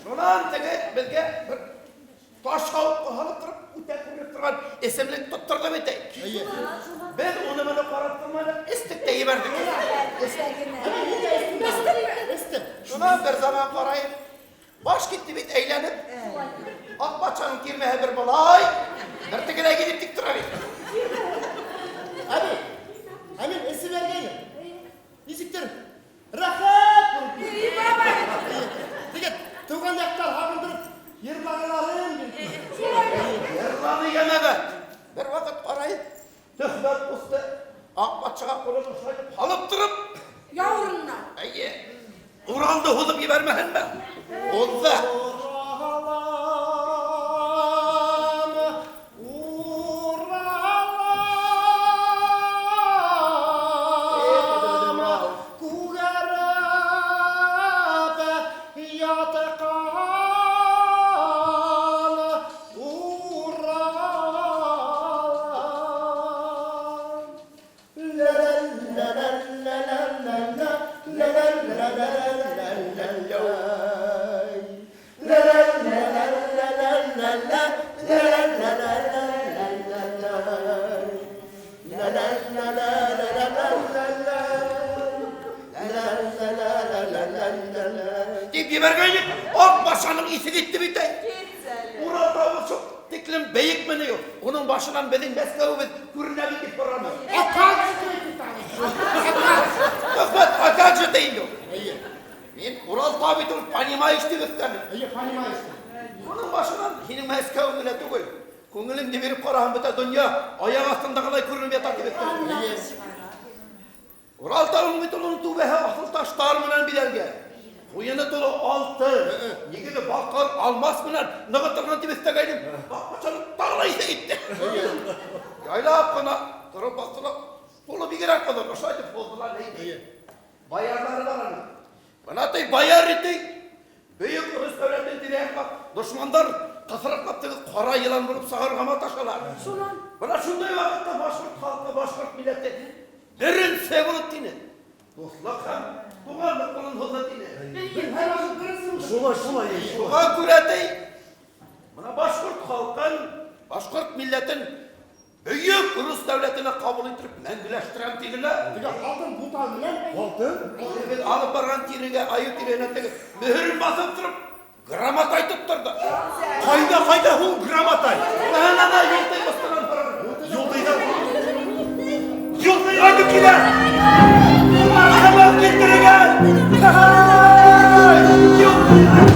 Шунан теге беҙгә бер таш һауытҡа һалып тороп, үтә күренеп торған эсемлек тотторҙо бит. Беҙ уны моны ҡарап торманыҡ, эстек тә ебәрҙек. Эстем. Шунан бер заман ҡарайым, баш китте бит әйләнеп. Аҡ батшаның тирмәһе бер былай, бер тегеләй килеп тик тора бит. Әбей, ә мин эсеп бәргәйнем. Нисектер рәхәт булып китте. Теге тыуған яҡтар һағындырып йырлағыларым килде. Йырланы йәмәғәт. Бер ваҡыт ҡарайым, Төхмәт ҡусты Аҡ батшаға ҡулын ошолайтып һалып тороп, Яурынына. Әйе, Уралды һуҙып ебәрмәһенме? Һуҙҙы. Уралым, Уралым, күгәреп ятҡан Уралым. Тип ебәргәйнек, Аҡ батшаның иҫе китте бит. Урал тауы шул тиклем бейекме ни ул? Уның башынан беҙҙең Мәскәүебеҙ күренә бит тип һораны. Төхмәт, а как же ты инде ул? Мин Урал тау бит ул, понимаешь тип өҫтәнем. Әйе, понимаешь. Уның башынан һинең Мәскәүең генә түгел, күңелеңде биреп ҡараһаң, бөтә донъя аяҡ аҫтындағылай күренеп ята тип өҫтәнем. Урал тауының бит уның түбәһе аҫыл таштар менән биҙәлгән. Ҡуйыны тулы алтын, нигеҙе баҡыр, алмас менән нығытылған тип өҫтәгәйнем. Аҡ батшаның тағы ла иҫе китте. Яйлап ҡына тороп баҫтылар. Ҡулы бигерәк оҙон, ошолай итеп һуҙҙылар. Баярҙары бар аның. Бына ти баяр итей. Бөйөк рус дәүләтен тирә-яҡлап, дошмандар ҡыҫырыҡлап теге ҡара йылан булып сығырға маташалар. Шунан. Бына шундай ваҡытта башҡорт халҡы, башҡорт милләте беренсе булып тине. Дуҫлыҡ һәм туғанлыҡ ҡулын һуҙҙы тине. Шулай, шулай. Шуға күрә ти, бына башҡорт халҡын, башҡорт милләтен бөйөк рус дәүләтенә ҡабул иттереп мәңгеләштерәм тинеләр. Теге алтын бутал менән Алтын? Беҙ алып барған тирегә, айыу тиреһенә теге мөһөрөн баҫып тороп, грамотай тотторҙо. Ҡайҙа, ҡайҙа ул грамотай? Ана, Юлтай ҡустынан һорар. Юлтайҙан. Юлтай ҡайтып килә! Улар ҡымыҙ килтергән! Юлтай!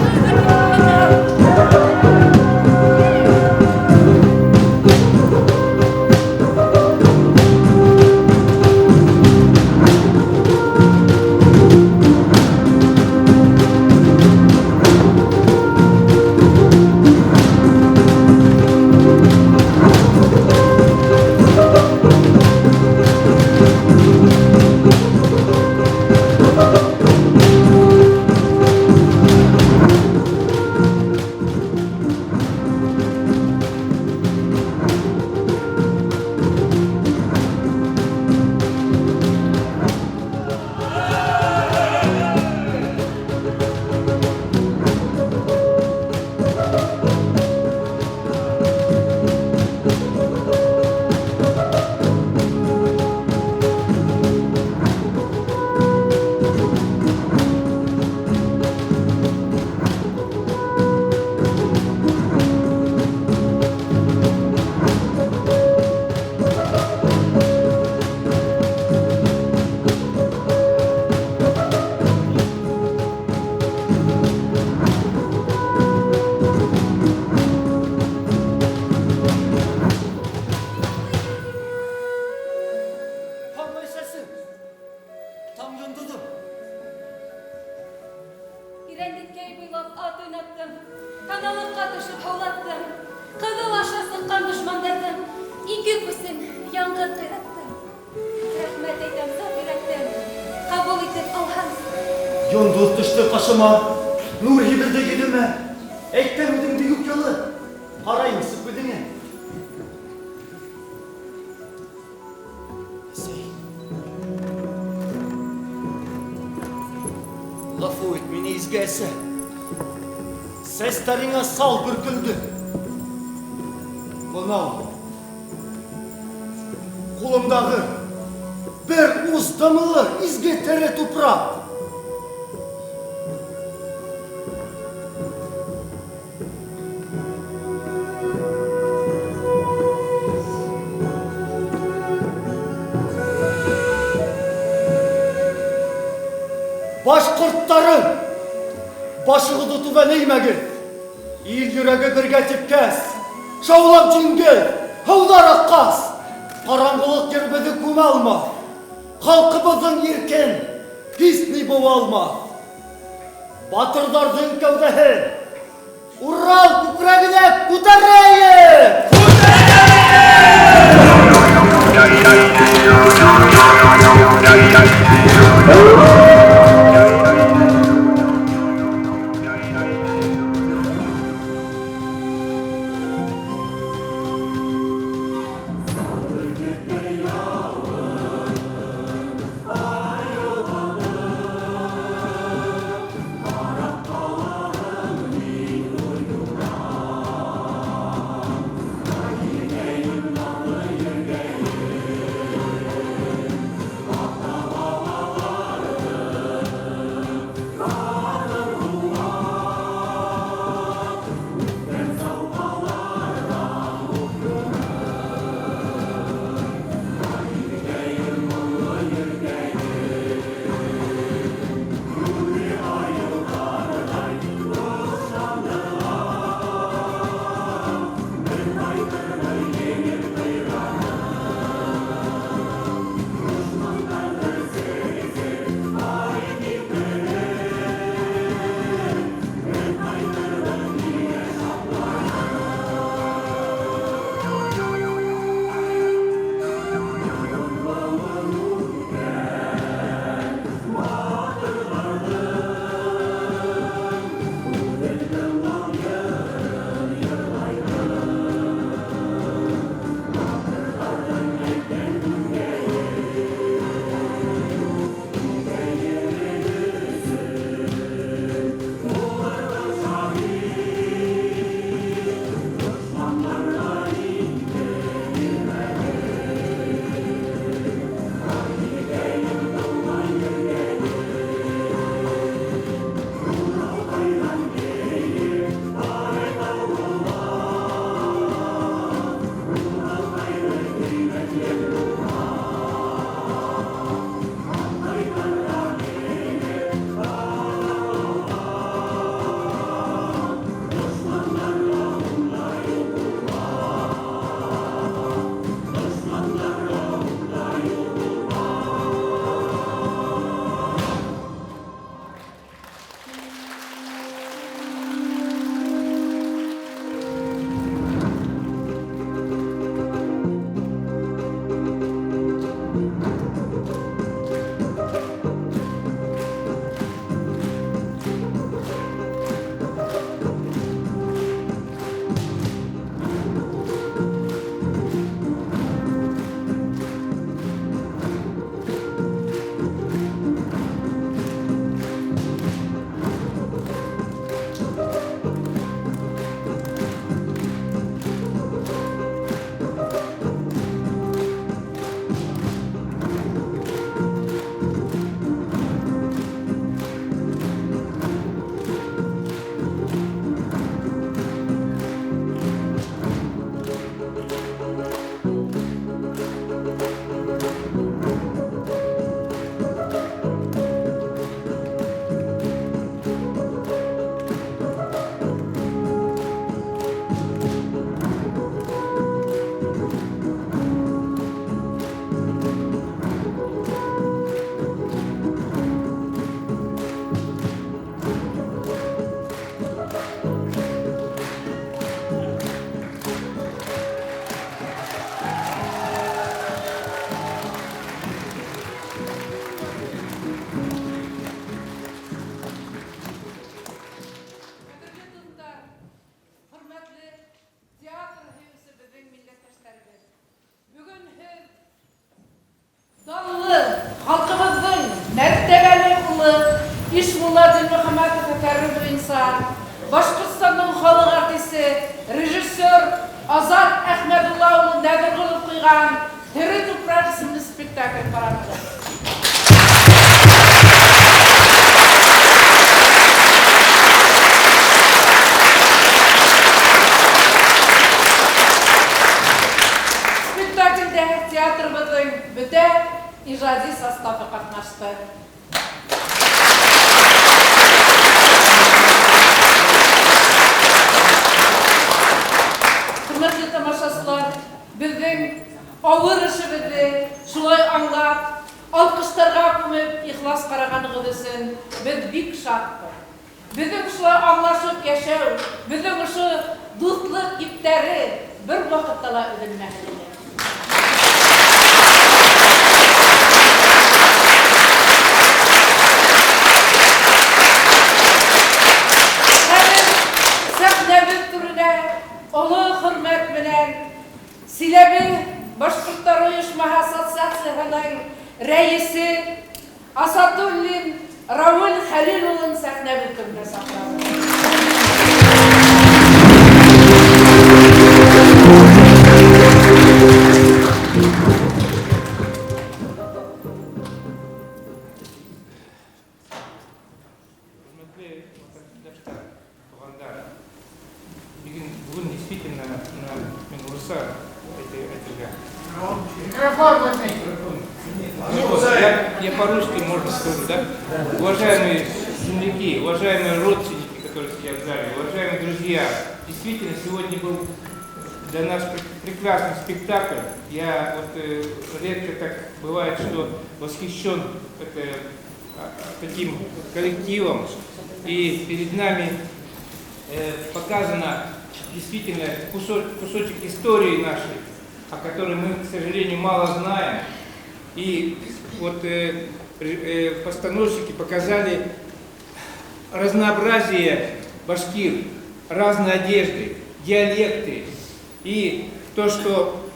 Трәндеткәй буйлап ат уйнаттым, Таналыҡҡа төшөп һаулаттым. Ҡыҙыл аша сыҡҡан дошмандарҙың Ике күсен яңғыҙ ҡыйраттым. Рәхмәт әйтәм саф йөрәктән, Ҡабул итеп алһаңсы. Йондоҙ төштө ҡашыма, Нур һибелде йөҙөмә. Әйттем үҙеңде юҡ йылы, Ҡарайымсы күҙеңә. Әсәй. Ғәфү ит мине, изге әсә. Сәстәреңә сал бөркөлдө. Бынау ҡулымдағы бер ус дымлы изге тере тупраҡ. Башҡорттарым, башығыҙҙы түбән эймәгеҙ. Ил йөрәге бергә типкәс, шаулап диңгеҙ, һыуҙар аҡҡас, ҡараңғылыҡ еребеҙҙе күмә алмаҫ. Халҡыбыҙҙың иркен һис ни быуа алмаҫ. Батырҙарҙың кәүҙәһен Урал күкрәгенә күтәрәйек! Башҡортостандың халыҡ артисы, режиссер Азат Әхмәдулла улы Нәҙерғолов ҡуйған Тере тупрак исемле спектакль ҡараттыҡ. Спектакльдә театрыбыҙҙың бөтә ижади составы ҡатнашты. Хөрмәтле тамашасылар, беҙҙең ауыр эшебеҙҙе шулай аңлап, алҡыштарға күмеп, ихлас ҡарағанығыҙ өсөн беҙ бик шатбыҙ. Беҙҙең шулай аңлашып йәшәү, беҙҙең ошо дуҫлыҡ ептәре бер ваҡытта ла өҙөлмәһен ине. Хәҙер сәхнәбеҙ түренә оло хөрмәт менән Силәбе башҡорттар ойошмаһы ассоциацияһының рәйесе Асадуллин Рауил Хәлил улын сәхнәбеҙ түренә саҡырабыҙ. Хөрмәтле ватандаштар, туғандар, бөгөн, бөгөн действительно мына мин урыҫса әйтергә. Микрофон возьми. Я по-русски можно скажу, да? Уважаемые земляки, уважаемые родственники, которые сидят в зале, уважаемые друзья, действительно сегодня был для нас прекрасный спектакль. Я вот редко так бывает, что восхищен таким коллективом. И перед нами показано действительно кусочек истории нашей, о которой мы, к сожалению, мало знаем. И вот постановщики показали разнообразие башкир, разные одежды, диалекты. И то, что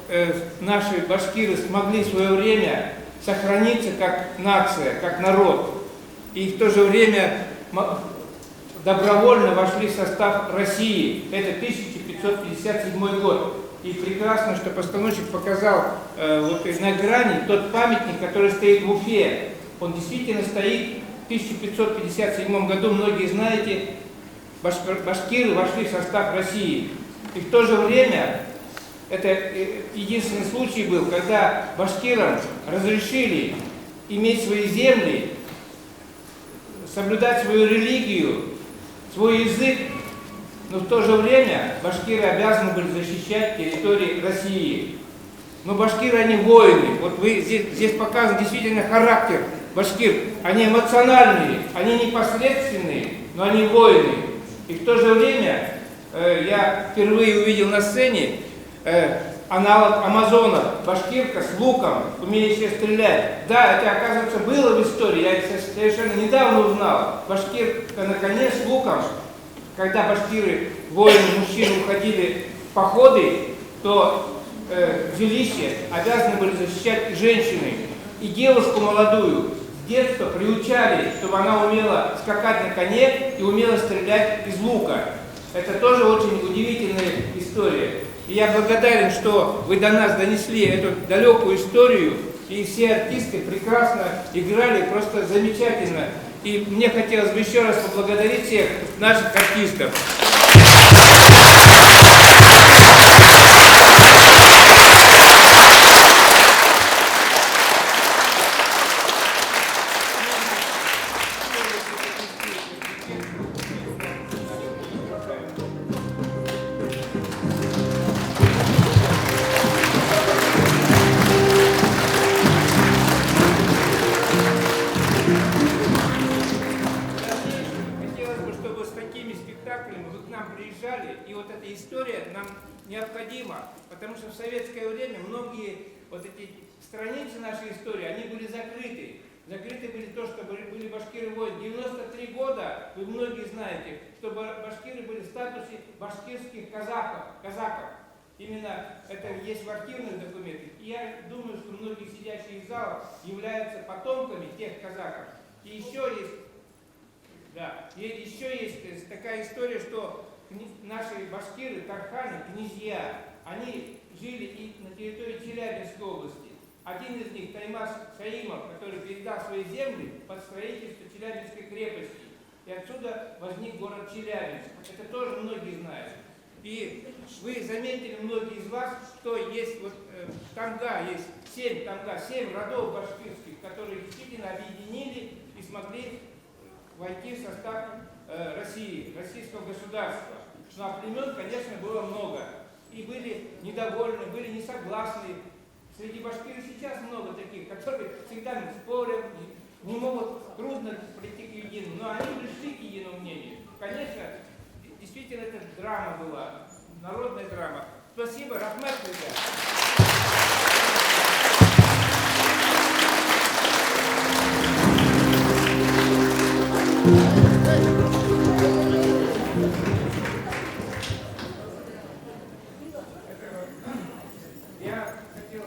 наши башкиры смогли в свое время сохраниться как нация, как народ, и в то же время добровольно вошли в состав России. Это 1557 год. И прекрасно, что постановщик показал вот на грани тот памятник, который стоит в Уфе. Он действительно стоит в 1557 году, многие знаете, башкиры вошли в состав России. И в то же время, это единственный случай был, когда башкирам разрешили иметь свои земли, соблюдать свою религию, свой язык, но в то же время башкиры обязаны были защищать территории России. Но башкиры, они воины. Вот вы здесь показан действительно характер башкир. Они эмоциональные, они непосредственные, но они воины. И в то же время я впервые увидел на сцене аналог Амазона, башкирка с луком, умеющая стрелять. Да, это, оказывается, было в истории, я это совершенно недавно узнал. Башкирка на коне с луком, когда башкиры, воины, мужчины уходили в походы, то жилище обязаны были защищать женщины. И девушку молодую с детства приучали, чтобы она умела скакать на коне и умела стрелять из лука. Это тоже очень удивительная история. И я благодарен, что вы до нас донесли эту далекую историю, и все артисты прекрасно играли, просто замечательно. И мне хотелось бы еще раз поблагодарить всех наших артистов. И вот эта история нам необходима, потому что в советское время многие вот эти страницы нашей истории, они были закрыты. Закрыты были то, что были башкиры воины. 93 года, вы многие знаете, что башкиры были в статусе башкирских казаков. Именно это есть в архивных документах. И я думаю, что многие сидящие в залах являются потомками тех казаков. И еще есть Да. И еще есть такая история, что наши башкиры, тарханы, князья, они жили и на территории Челябинской области. Один из них, Таймас Шаимов, который передал свои земли под строительство Челябинской крепости. И отсюда возник город Челябинск. Это тоже многие знают. И вы заметили, многие из вас, что есть вот тамга, есть 7 тамга, 7 родов башкирских, которые действительно объединили и смогли войти в состав России, российского государства. Ну а племен, конечно, было много. И были недовольны, были несогласны. Среди башкир сейчас много таких, которые всегда спорят, не могут, трудно прийти к единому. Но они пришли к единому мнению. Конечно, действительно, это драма была, народная драма. Спасибо, Рахмет, друзья. Я хотел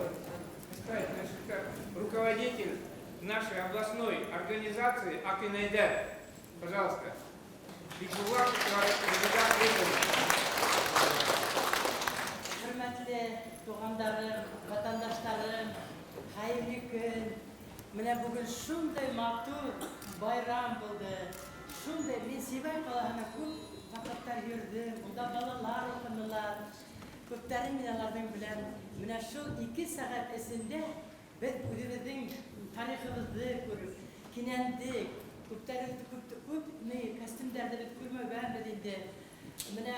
представить, значит, руководитель нашей областной организации Акинайдер. Пожалуйста. Бикбулат Резеда Бековна. Хөрмәтле туғандарым, ватандаштарым, хәйерле көн. Менә бүген шундай матур байрам булды. Шундай, мин Сибай ҡалаһына күп ваҡыттар йөрөйөм, унда балалар уҡынылар. Күптәрен мин аларҙың беләм. Менә шул 2 сәғәт эсендә беҙ үҙебеҙҙең тарихыбыҙҙы күреп, кинәндек. Күптәрен күп, күп ни костюмдарҙы беҙ күрмәгәнбеҙ инде. Менә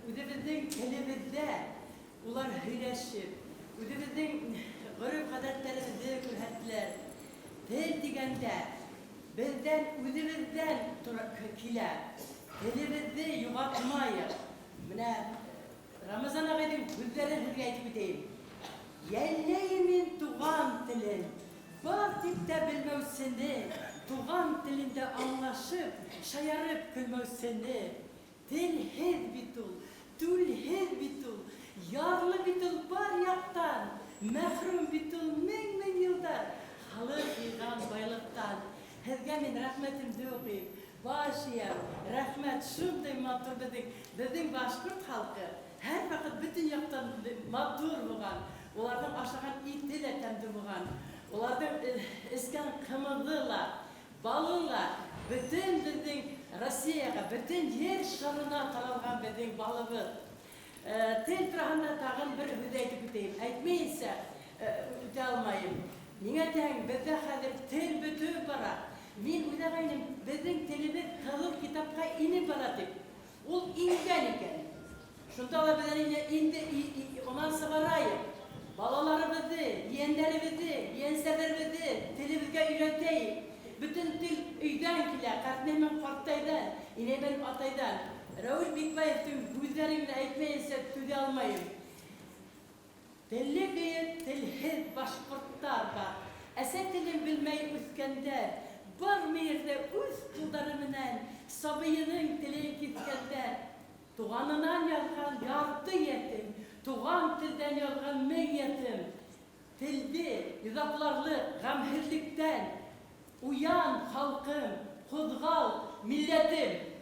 үҙебеҙҙең телебеҙҙә улар һөйләшеп, үҙебеҙҙең ғөрөф-ғәҙәттәребеҙҙе күрһәттеләр. Тел тигәндә беҙҙән үҙебеҙҙән тора килә. Телебеҙҙе юғалтмайыҡ. Менә Рамазан ағайҙың һүҙҙәрен һеҙгә әйтеп үтәйем. Йәлләйем мин туған телен, бар тип тә белмәүсене, туған телендә аңлашып, шаярып көлмәүсене. Телһеҙ бит ул, түлһеҙ бит ул, ярлы бит ул бар яҡтан, мәхрүм бит ул мең-мең йылдар халыҡ йыйған байлыҡтан. Һеҙгә мин рәхмәтемде уҡыйым. Баш эйәм, рәхмәт, шундай матур беҙҙең башҡорт халҡы һәр ваҡыт бөтөн яҡтан матур булған. Уларҙың ашаған ите лә тәмле булған. Уларҙың эскән ҡымыҙы ла, балы ла бөтөн беҙҙең Россияға, бөтөн ер шарына таралған беҙҙең балыбыҙ. Тел тураһында тағын бер һүҙ әйтеп үтәйем. Әйтмәйенсә үтә алмайым. Ниңә тиһәң, беҙҙә хәҙер тел бөтөп бара. Мин уйлағайным, беҙҙең телебеҙ ҡыҙыл китапҡа инеп бара тип. Ул ингән икән. Шунда ла беҙ инде унан сығарайыҡ. Балаларыбыҙҙы, ейәндәребеҙҙе, ейәнсәрҙәребеҙҙе телебеҙгә өйрәтәйек. Бөтөн тел өйҙән килә, ҡартнәй менән ҡартайҙан, инәй менән атайҙан. Рәүил Бикбаевтың һүҙҙәрен генә әйтмәйенсә түҙә алмайым. Телле көйө телһеҙ башҡорттар бар. Әсә телен белмәй үҫкәндәр, бар мейерҙә үҙ ҡулдары менән сабыйының телен киҫкәндәр. Туғанынан яҙған ярты ятим, туған телдән яҙған мең ятим. Телде йоҙаҡларлыҡ ғәмһеҙлектән уян, халҡым, ҡуҙғал, милләтем.